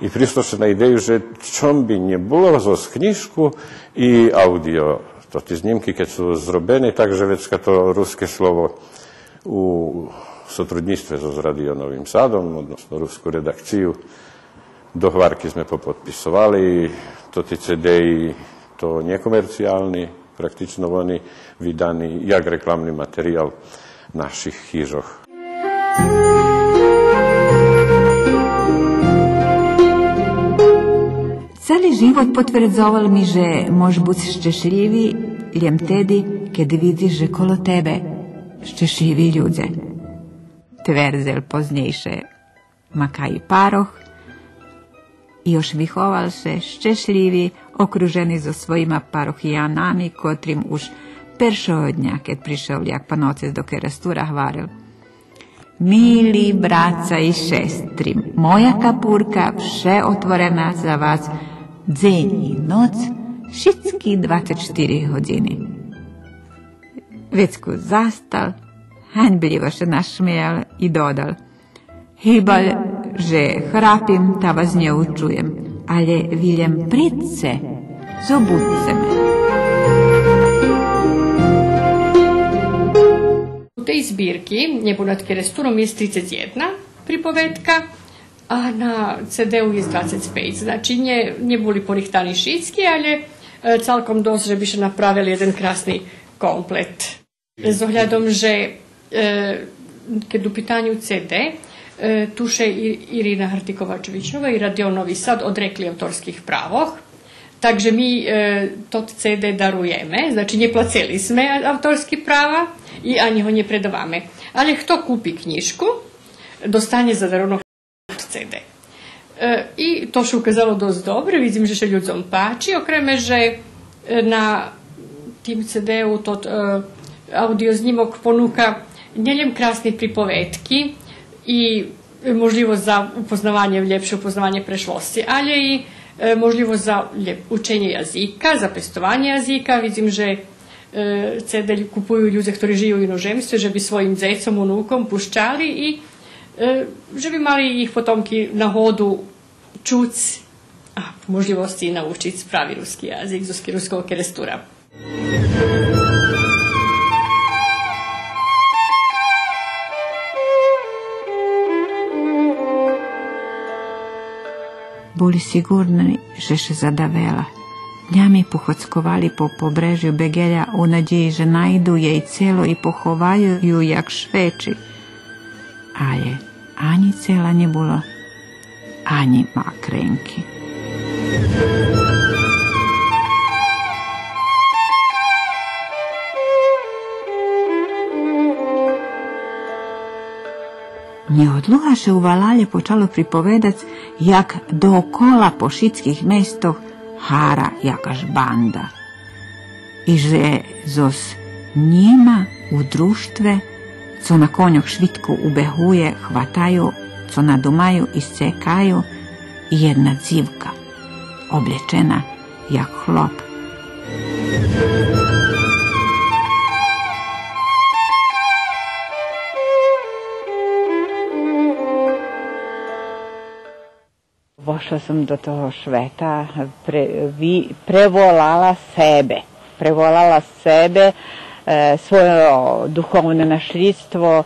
и пришло ше на идею же чом би нє було зоз кнїжку и аудио. Тоти знїмки, кед су зробени, так же вецка то руске слово у сотруднїцтве зоз Радио Новим Садом, односно руску редакцию, догварки зме поподписовали, тоти цедеї то нєкомерциялни, практично вони видани як рекламни материял наших хижох. Цели живот потвердзовал ми же мож буц щешлїви лєм теди кед видзиш же коло тебе щешлїви людзе. Твердзел познєйше Макаї Парох, и уж виховал ше щешлїви, окружени зоз своїма парохиянами, котрим уж першого дня, кед пришол як паноцец до Керестура, гварел: Мили браца и шестри, моя капурка вше отворена за вас дзень и ноц, шицки двацец штири годзини. Вецку застал, ганьблїво ше нашмеял и додал: Гибаль же храпим, та вас нє учуєм, але ви лєм придце, зобудзце ме. У тей збирки Нєбо над Керестуром єст трицец єдна приповедка, а на цедею єст двацец пейц. Значи, нє, нє були порихтани шицки, але, е, цалком досц же би ше направел єден красни комплет. З оглядом же, е, кед у питаню цеде, е, ту ше и Ирина Гартиковачовичова и Радио Нови Сад одрекли авторских правох, так же ми, е, тот цеде даруєме, значи, нє плацели зме авторски права и анї го нє предаваме. Але хто купи кнїжку, достанє за дарунок цеде. Е, и то ше указало досц добре, видзим же ше людзом пачи, окреме же, е, на тим цедею тот, е, аудио знїмок понука нє лєм красни приповедки и можлївосц за упознаванє, лєпше упознаванє прешлосци, але и, е, можлївосц за лєп-, ученє язика, за пестованє язика. Видзим же, е, цеде купую людзе хтори жию у иножемстве, же би своїм дзецом, унуком пущали и е, же би мали їх потомки нагоду чуц, а по можлївосци и научиц прави руски язик зоз Руского Керестура. Були сиґурни же ше задавела. Днями походзковали по побрежю Беґеля у надїї же найду єй цело и поховаю ю як швечи. Але Анї цела нє було, анї макренки. Нєодлуга ше у валалє почало приповедац, як доокола по шицких местох гара якаш банда. И же зоз нїма у дружтве, цо на коньох швидко убегує, хватаю, цо надумаю, и сцекаю, и єдна дзивка, облєчена як хлоп. Вошла сом до того швета, пре-, ви-, преволала себе. Преволала себе, е, свойо духовне нашлїдство,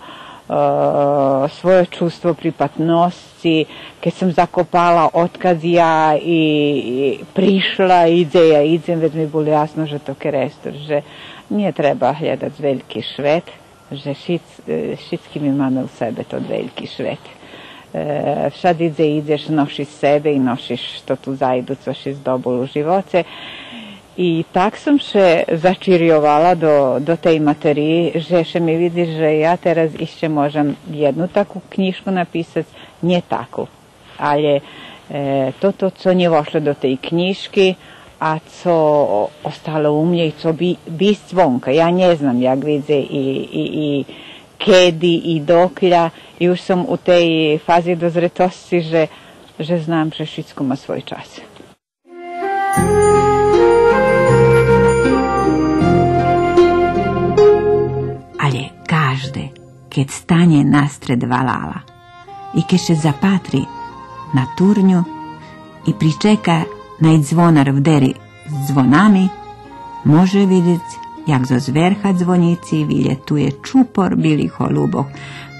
е, свойо чувство припатносци. Кед сом закопала одкадз я и, и пришла, и дзе я идзем, вец ми було ясно же то Керестур, же нє треба глєдац вельки швет, же шиц-, е, шицки ми маме у себе тот вельки швет. Е, вшадзи дзе идзеш, ношиш себе и ношиш тоту заїдуцо ши здобул у живоце. И так сом ше зачирйовала до, до тей материї, же ше ми видзи же я тераз ище можем єдну таку кнїжку написац, нє таку. Але, е, тото цо нє вошло до тей кнїжки, а цо остало у мнє и цо би, би исц вонка. Я нє знам як видзе и, и, и кеди и докля, и уж сом у тей фази дозретосци же, же знам же шицко ма свой час. Але кажде, кед станє настред валала и кед ше запатри на турню и причека най дзвонар вдери з дзвонами, може видзиц, як зоз верха дзвонїци вилєтує чупор билих голубох,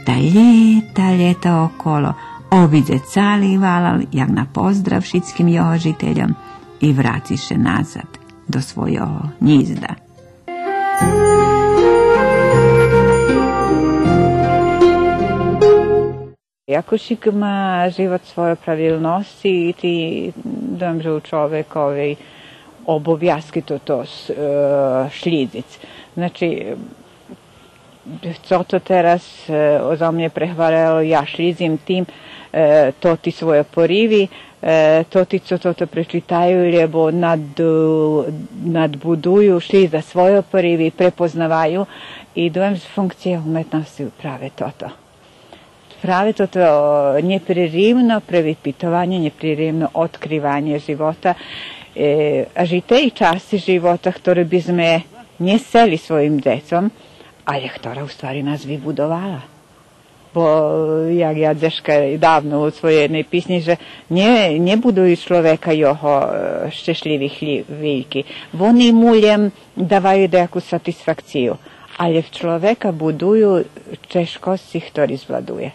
та лєта, лєта около, обидзе цали валал, як на поздрав шицким його жительом, и враци ше назад до свойого гнїзда. Якошик ма живот свойо правилносци и ти, думам же у чловековей обовязки тото с-, е, шлїдзиц. Значи, цо то тераз, е, зо мнє прегварело, я шлїдзим тим, е, тоти свойо пориви, е, тоти цо тото пречитаю, лєбо над-, надбудую, шлїдза свойо пориви, препознаваю, и думам же функция уметносци праве тото. Праве тото нєпреривно превипитованє, нєпреривно одкриванє живота, е, аж и тей часци живота, хтору би зме нє сцели своїм дзецом, але хтора у ствари нас вибудовала. Бо, як я дзешка давно у своєй єдней писнї, же нє, нє будую чловека його, е, щешлїви хлї-, вильки. Вони му лєм даваю даяку сатисфакцию. Але в чловека будую чежкосци хтори звладує.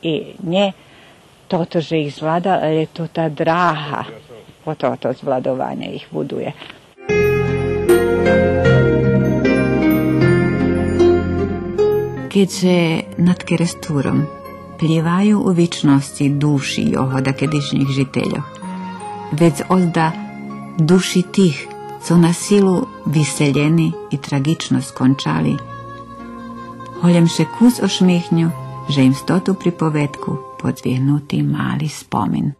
И нє тото же их звлада, але то та драга по тото звладованє их будує. Кед же над Керестуром плїваю у вичносци души його дакедишнїх жительох, вец озда души тих, цо на силу виселєни и траґично скончали, голєм ше кус ошмихню, же им з тоту приповедку подзвигнути мали спомин.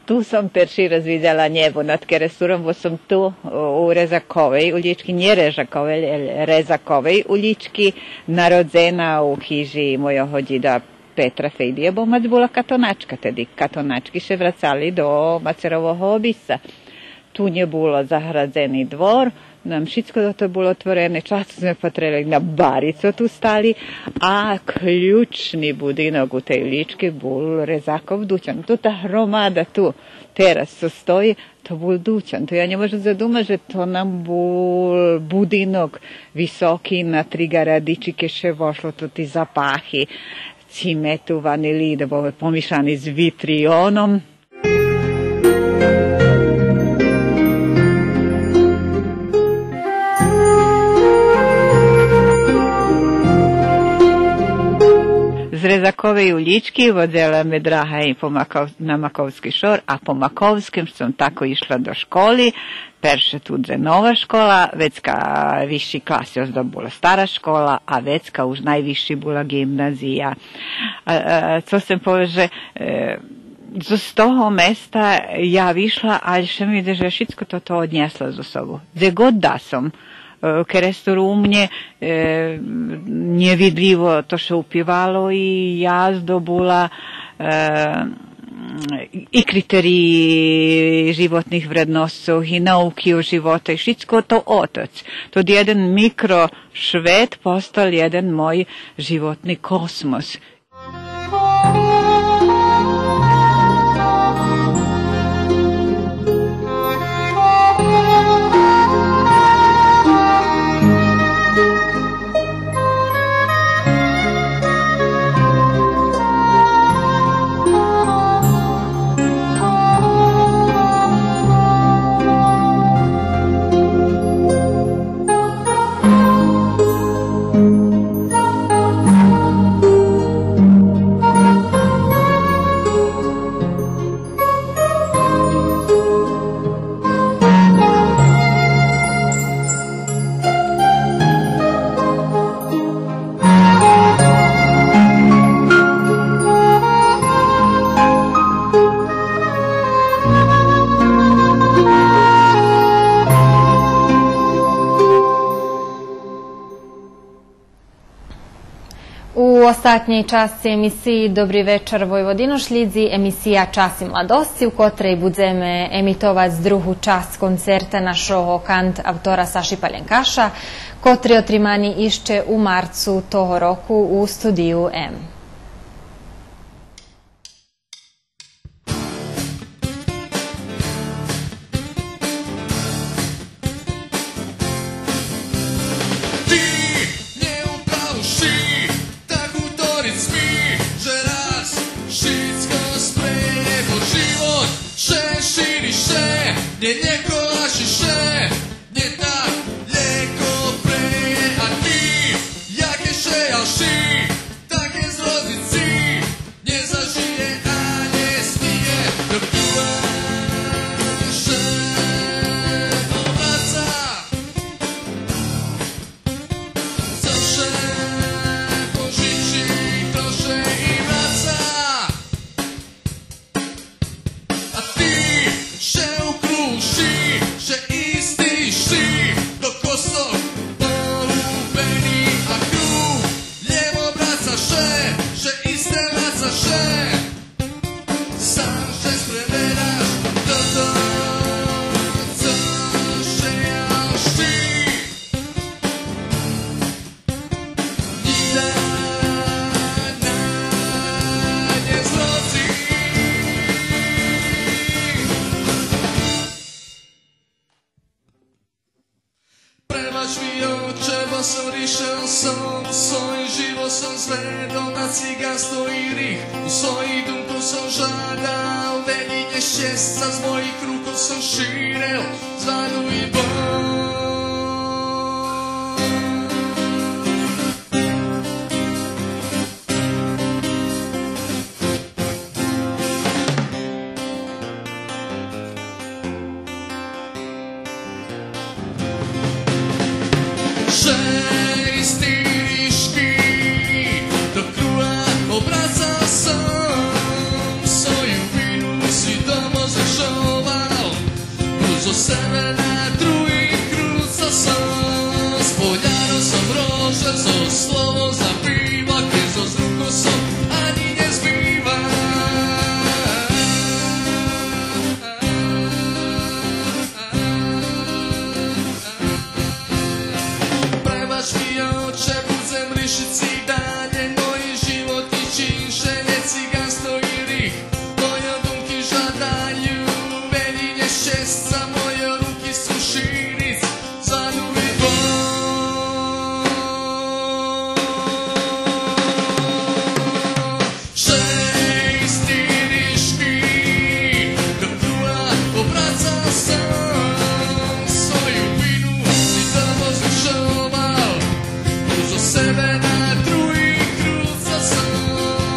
Ту сом перши раз видзела нєбо над Керестуром, бо сом ту, о, у Резаковей улїчки, нє Режаковей, лєм Резаковей улїчки, народзена у хижи мойого дїда Петра Фейдия, бо мац була катоначка теди. Катоначки ше врацали до мацерового обисца. Ту нє було заградзени двор, нам шицко тото було отворене, часто зме патрели на бари цо ту стали, а ключни будинок у тей улїчки бул Резаков дуцян. Тота громада ту тераз цо стої, то бул дуцян. То я нє можем задумац же то нам бул будинок високи на три ґарадичи, кед ше вошло, тоти запахи цимету, ванилиї, бо помишани з витрионом. З Заковей улїчки водзела ме драга и по Маков-, на Маковски шор, а по Маковским сом тако ишла до школи. Перше ту дзе нова школа, вецка висши класи оздобула стара школа, а вецка уж найвисши була ґимназия. А, а, цо сцем повесц же, е, з, з того места я вишла, а ше ми видзи же шицко тото однєсла зо собу. Дзе год да сом, е, Керестур у мнє, е, нєвидлїво то ше упивало и я здобула, е, и критериї животних вредносцох, и науки о животе, и шицко то одтоц. Тот єден микрошвет постал єден мой животни космос. У остатнєй часци емисиї Добри вечар, Войводино шлїдзи емисия Часи младосци, у котрей будземе емитовац другу часц концерта нашого кантавтора Саши Паленкаша, котри отримани ище у марцу того року у Студию М. Ти нє у праву ши, так гуториц ми же раз шицко спре, бо живот ше шири ше, нє нєховаши ше, нє так лєгко пре, а ти, яке ше ял ши, таке зродзиц ци, нє зажиє, а нє смиє, док душа ше обраца. Цо ше пожичи, то ше и враца. А ти ше окружиш, же исти ши, до косох полупени, а круг лєво обраца ше, же исте враца ше. Сам ше спреверяш, тото цо ше ял ши. Нїґда нє злодзи. Пребач ми, оче, бо сом ришел сом, свой живот сом зведол на циганство и грих. У своїх думкох сом жадал велї нєщесца, з моїх рукох сом ширел звану и бом. Же исти ришки, до круга обраца сом, свою вину си дома зашовал. Зо себе на других круца сом, з поляну сом рожев, зо слово забива, кед зо руку сом анї нє збива. Пребач ми, оче, будзем ришиц и далєй, мой живот нїч инше нє циганство и грих. Мойо думки жадаю велї нєщесца, мойо руки су шириц за нови бом. Же исти ришки, до круга обраца сом, свою вину си дома зашовал, зо себе на других круца сом.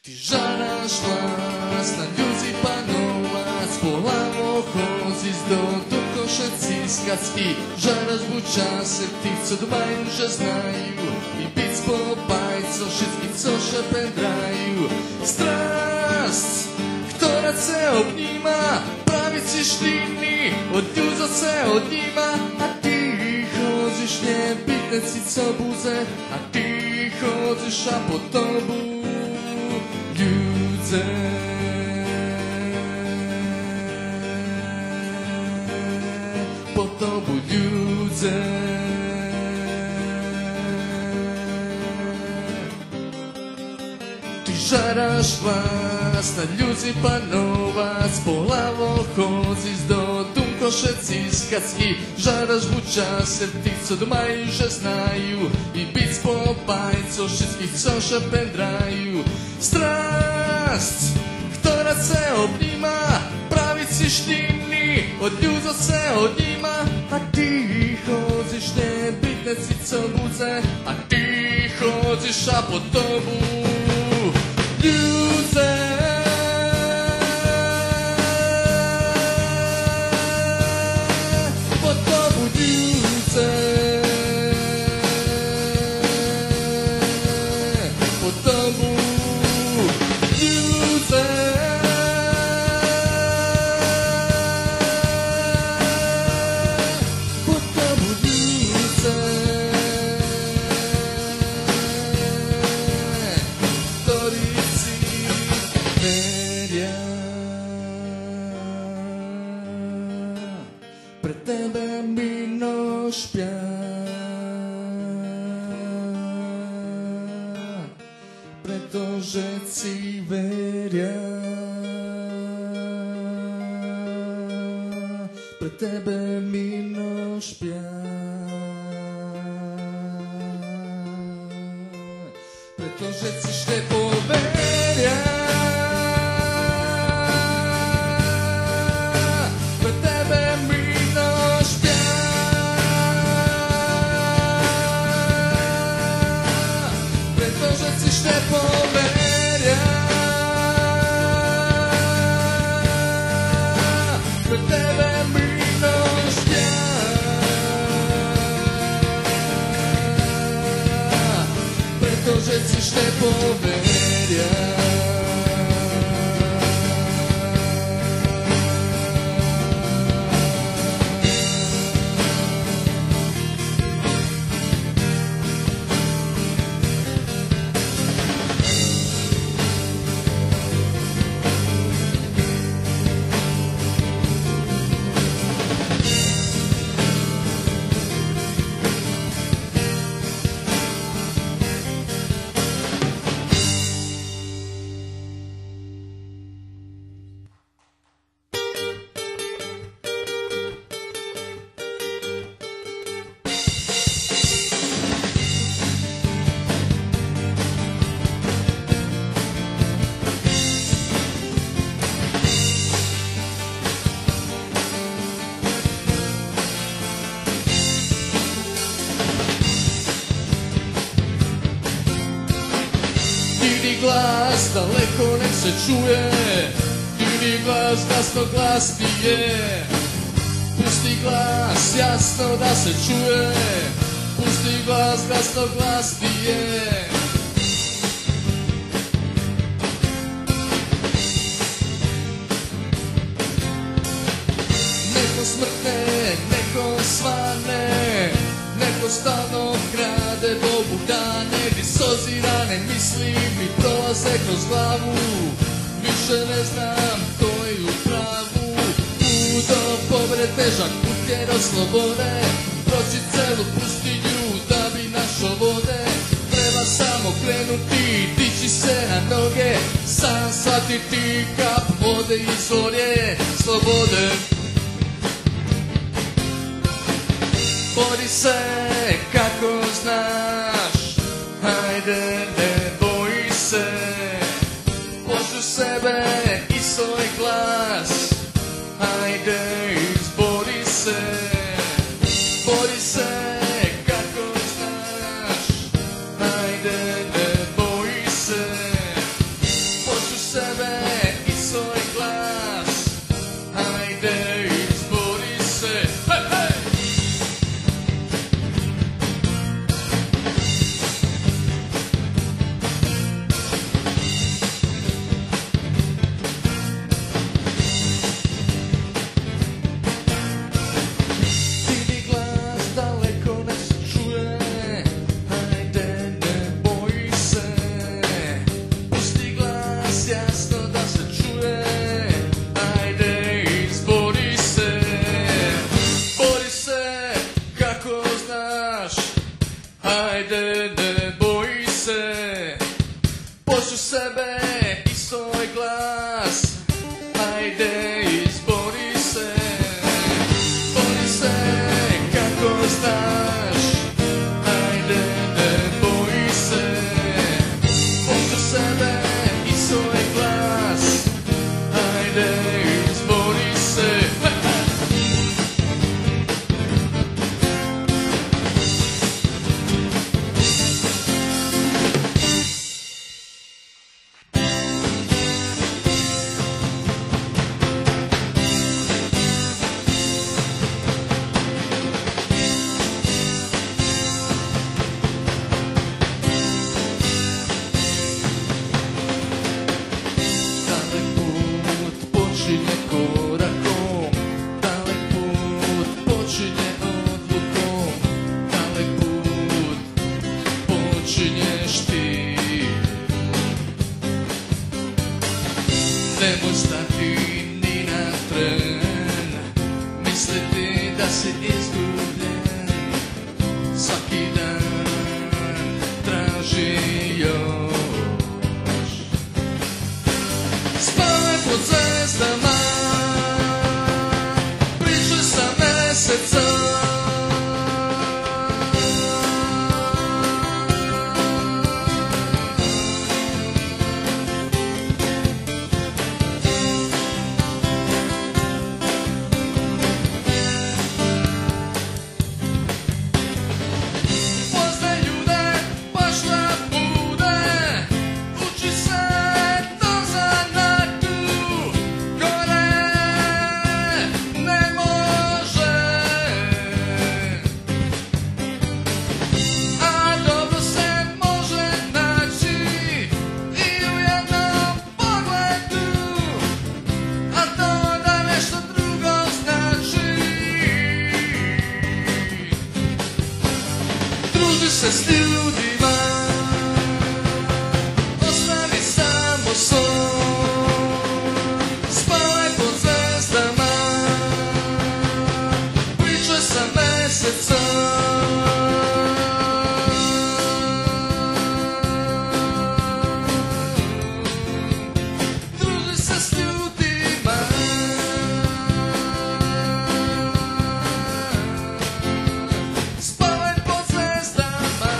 Ти жараш власт, на людзи пановац, по главох ходзиш, до думко шицки скацки, жараш бучасе тих цо думаю же знаю, и биц попайцо шицких цо ше пендраю. Страсц, хтора це обнїма, прави ци штини, од людзох це однїма, а ти ходзиш, нєбитне ци цо будзе, а ти ходзиш, а по тобу людзе, по тобу людзе. Ти жараш власт, на людзи пановац, по главох ходзиш, до думко шицки скацки, жараш бучасе тих цо думаю же знаю, и биц попайцо шицких цо ше пендраю. Страсц, хтора це обнїма, прави ци штини, од людзох це однїма, а ти ходзиш, нєбитне ци цо будзе, а ти ходзиш, а по тобу людзе, по тобу людзе, по тобу людзе, по тобу людзе, хтори ци веря. Пред тебе мирно шпя, прето же ци веря. Пред тебе мирно шпя, прето же ци ше поверя. Пред тебе мирно шпя, прето же ци ше поверя. Пред тебе мирно шпя, прето же ци ше поверя. Тини глас далеко нєх ше чує, тини глас гласно глас ти є. Пусти глас ясно да ше чує, пусти глас гласно глас ти є. Нєх смртне, нєх сване, нєх стално краде, Богу дане, висоци ране, мисли ми пролазе кроз главу, више нє знам хто є у праву. Пут до побреде тежак, пут до слободе, прочиц целу пустиню да би нашол воде. Треба само кренуц, дичи ше на ноге, сам сватиц кап воде и зорє слободе. Бори ше како знаш, гайде, нє бой ше, почуй себе и свой глас. Гайде, избори ше, бори ше како знаш. Гайде, нє бой ше, Sebe i svoj glas, ajde izbori se, bori se kako znaš, ajde ne boj se, poštuj sebe i svoj glas, ajde izbori se. Dalek put počinje korakom, dalek put počinje odlukom, dalek put počinješ ti. Nemoj stati ni na tren, misliti da si izgubljen. Svaki dan traži još. Spavaj pod zvezdama, pričaj sa mesecom. Poznaj ljude, baš da bude, uči se tom zanatu, gore ne može. A dobro se može naći i u jednom pogledu, a to da nešto drugo znači. Druži se s ljudima, ostavi samo son. Spavaj pod zvezdama, pričaj sa mesecom. Druži se s ljudima. Spavaj pod zvezdama.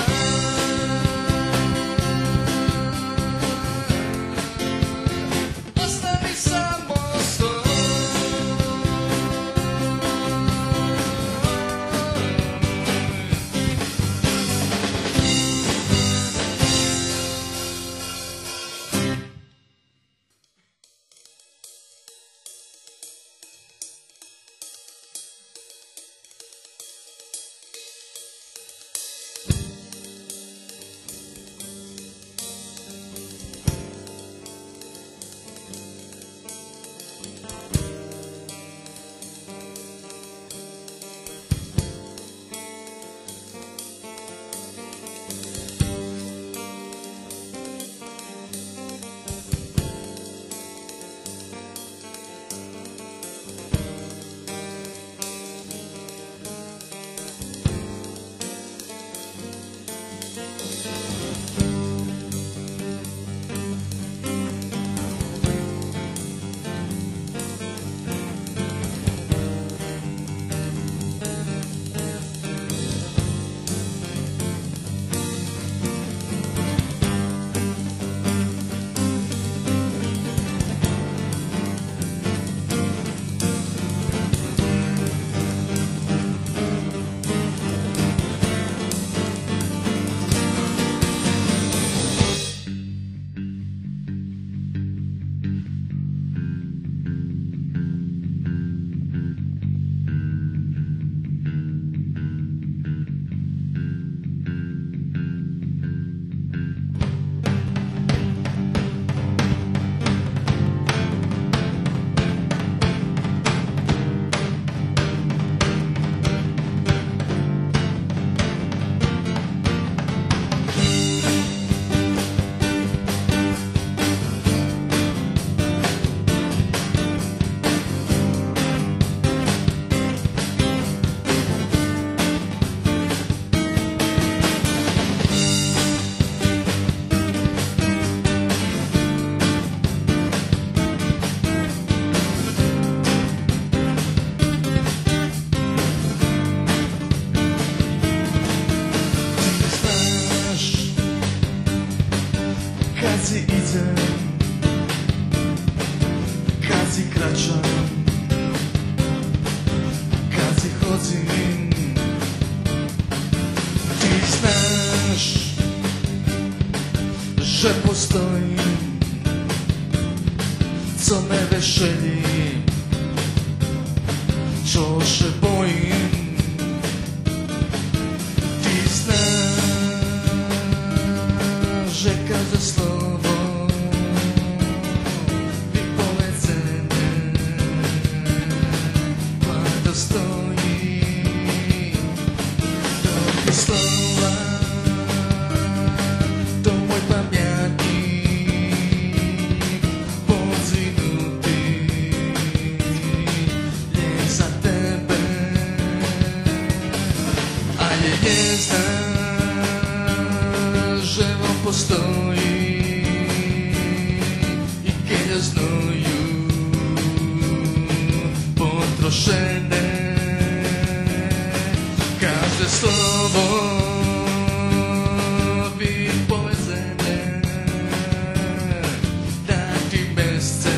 Кадзи идзем, кадзи крачам, кадзи ходзим, ти знаш же постоїм, цо ме вешели, чого ше боїм. Ти знаш же кажде слово виповедзене ма достої, доти слова до мой памяти подзвигнути лєм за тебе. Але нє знаш же вон постої, и кельо зною потрошене, кажде слово виповедзене на тим месце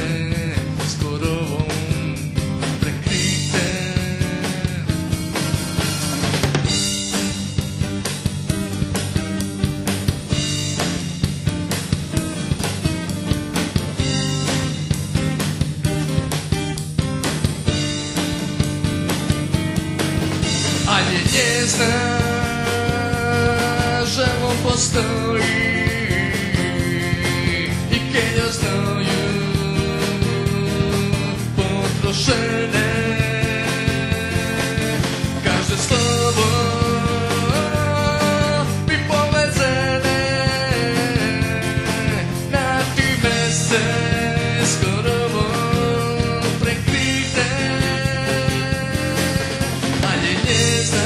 з коровом прекрите. Але нє знаш же вон постої, и кельо зною потрошене, кажде слово виповедзене на тим месце з коровом прекрите. Але нє знаш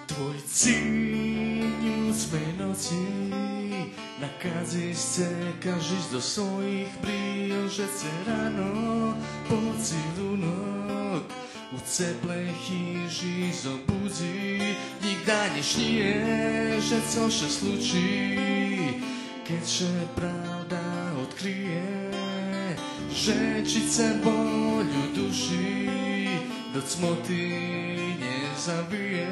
Твой цинь усменоци на кадзи сце каждиш до своїх брил, же сце рано поцилунок у цеплей хижи зобудзи. Нїґда нє шнїє же цо ше случи, кед ше правда одкриє, же чи сце боль у души до цмоти нє забиє.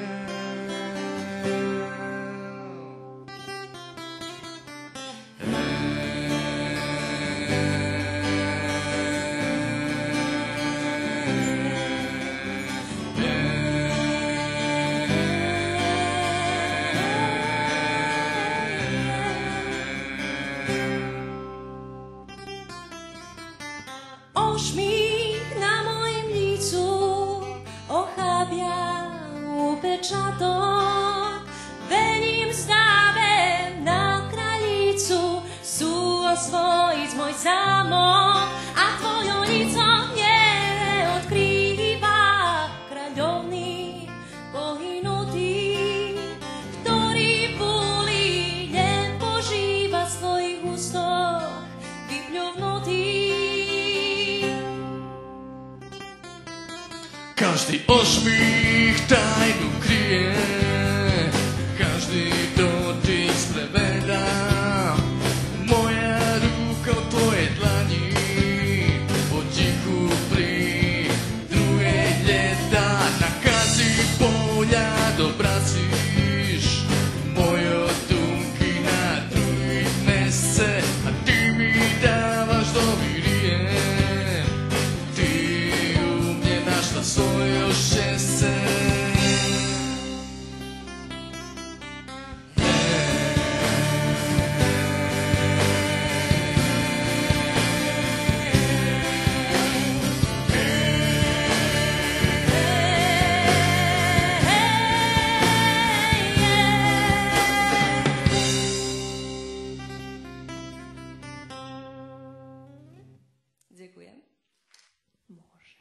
Ошмих на моїм лицу охабя упечаток, велїм здавем на кралїцу, сцу освоїц мой замок, а твойо лицо нє одкрива, кральовни погинути. Ти ошмих тайну криє, кажди дотик спреведа. Моя рука у твоєй длани, потиху при другей лєта, на кази поля добрациш. Мойо думки на другим месце, а ти ми даваш довириє. Ти у мнє нашла свойо щесце. Дзекуєм. Може.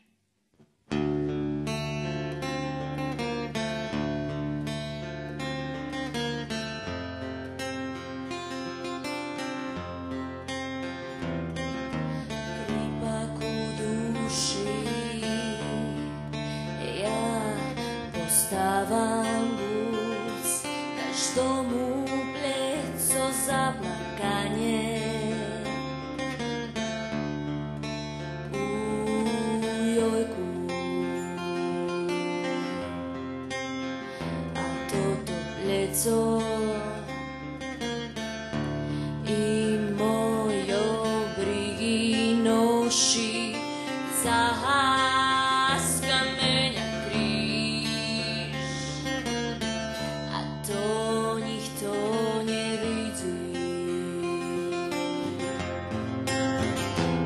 Крипак у души, я поставам буц, каждому плєцо за плаканє. У йойку. А тото лєцо и мойо бриги ноши, цаска меня криж. А то нїхто нє видзи.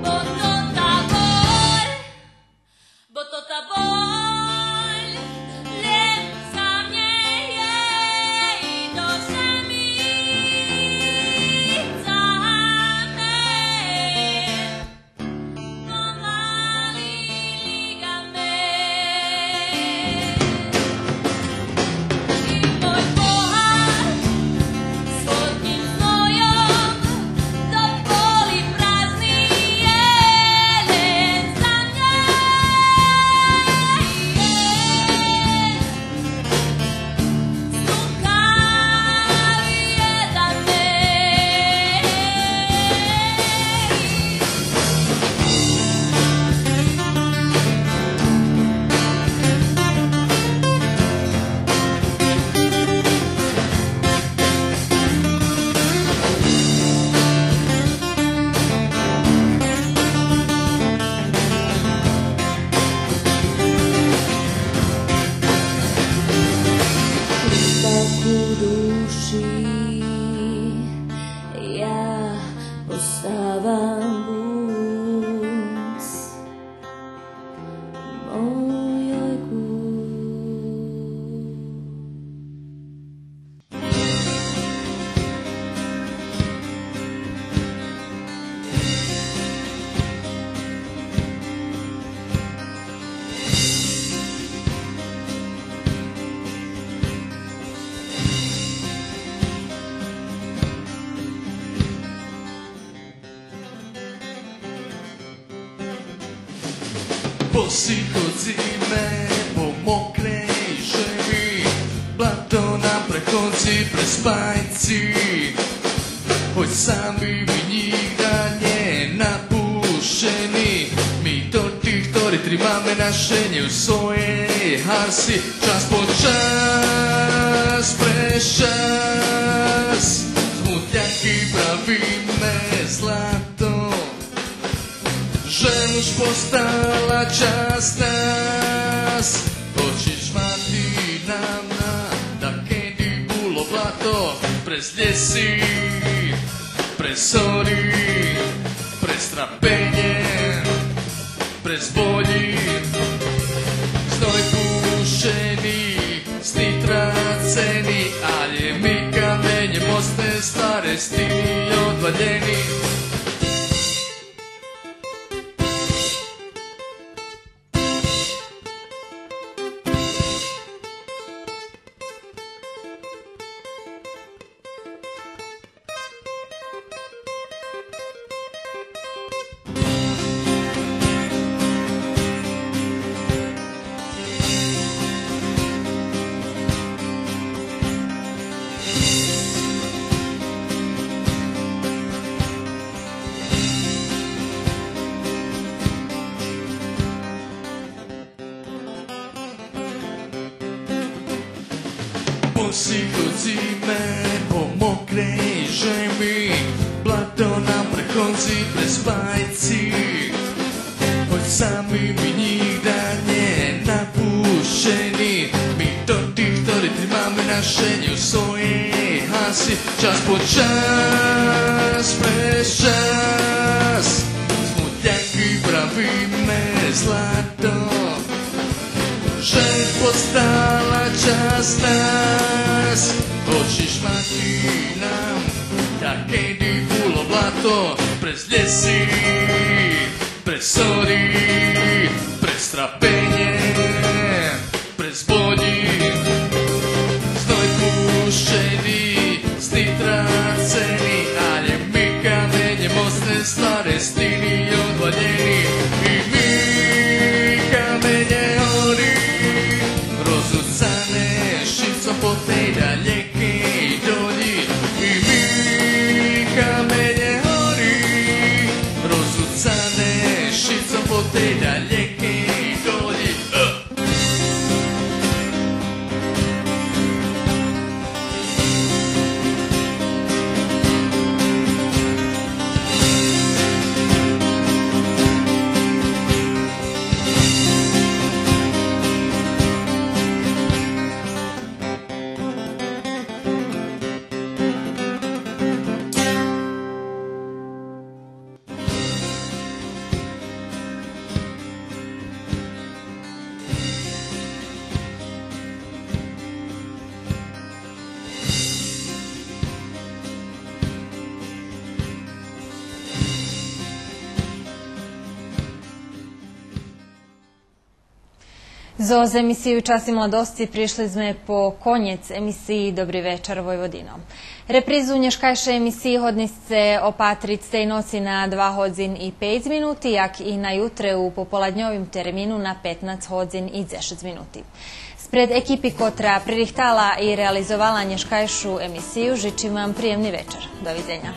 Бо то та боль, бо то та боль, лєм за мнє є и до земи, за мене. Крипак у души, я поставам буц, мойо ку. Боси ходзиме по мокрей жеми, блато нам преходзи през пайци. Гоч сами ми нїґда нє напущени, ми тоти хтори тримаме нашенє у своєй гарси. Час по час, през час, з мутяки правиме злато. Жем уж постала част нас, очи жмати нам на, дакеди було блато, през лєси, през зори, през трапенє, през болї, зной пущени, сни трацени, алє ми каменє моцне, старе стини одвалєни. Сиходзиме по мокрей жеми, блато нам преходзи през пайци. Хоч сами ми нїґда нє напущени, ми тотих хтори тримаме нашенє у своєй гаси. Час по час, през час, смутяки правиме злато. Же постала част нас, очи шматки нам, так кеди було блато, през лєси, през сори, през трапенє, през болї, зной пущени, сни трацени, алє ми каменє моцне, стваре, стини одвалєни, и ми каменє гори, розуцане шицом по тей далєкей долї, и ми каменє гори, розуцане шицом по тей далєкей долї. Е! Зоз емисию Часи младосци пришли зме по конєц емисиї Добри вечар, Войводино. Репризу нєшкайшей емисиї годни сце опатриц тей ноци на два годзин и пейц минути, як и на ютре у пополадньовим термину на петнац годзин и дзешец минути. Спред екипи котра пририхтала и реализовала нєшкайшу емисию, жичим вам приємни вечар. Довидзеня.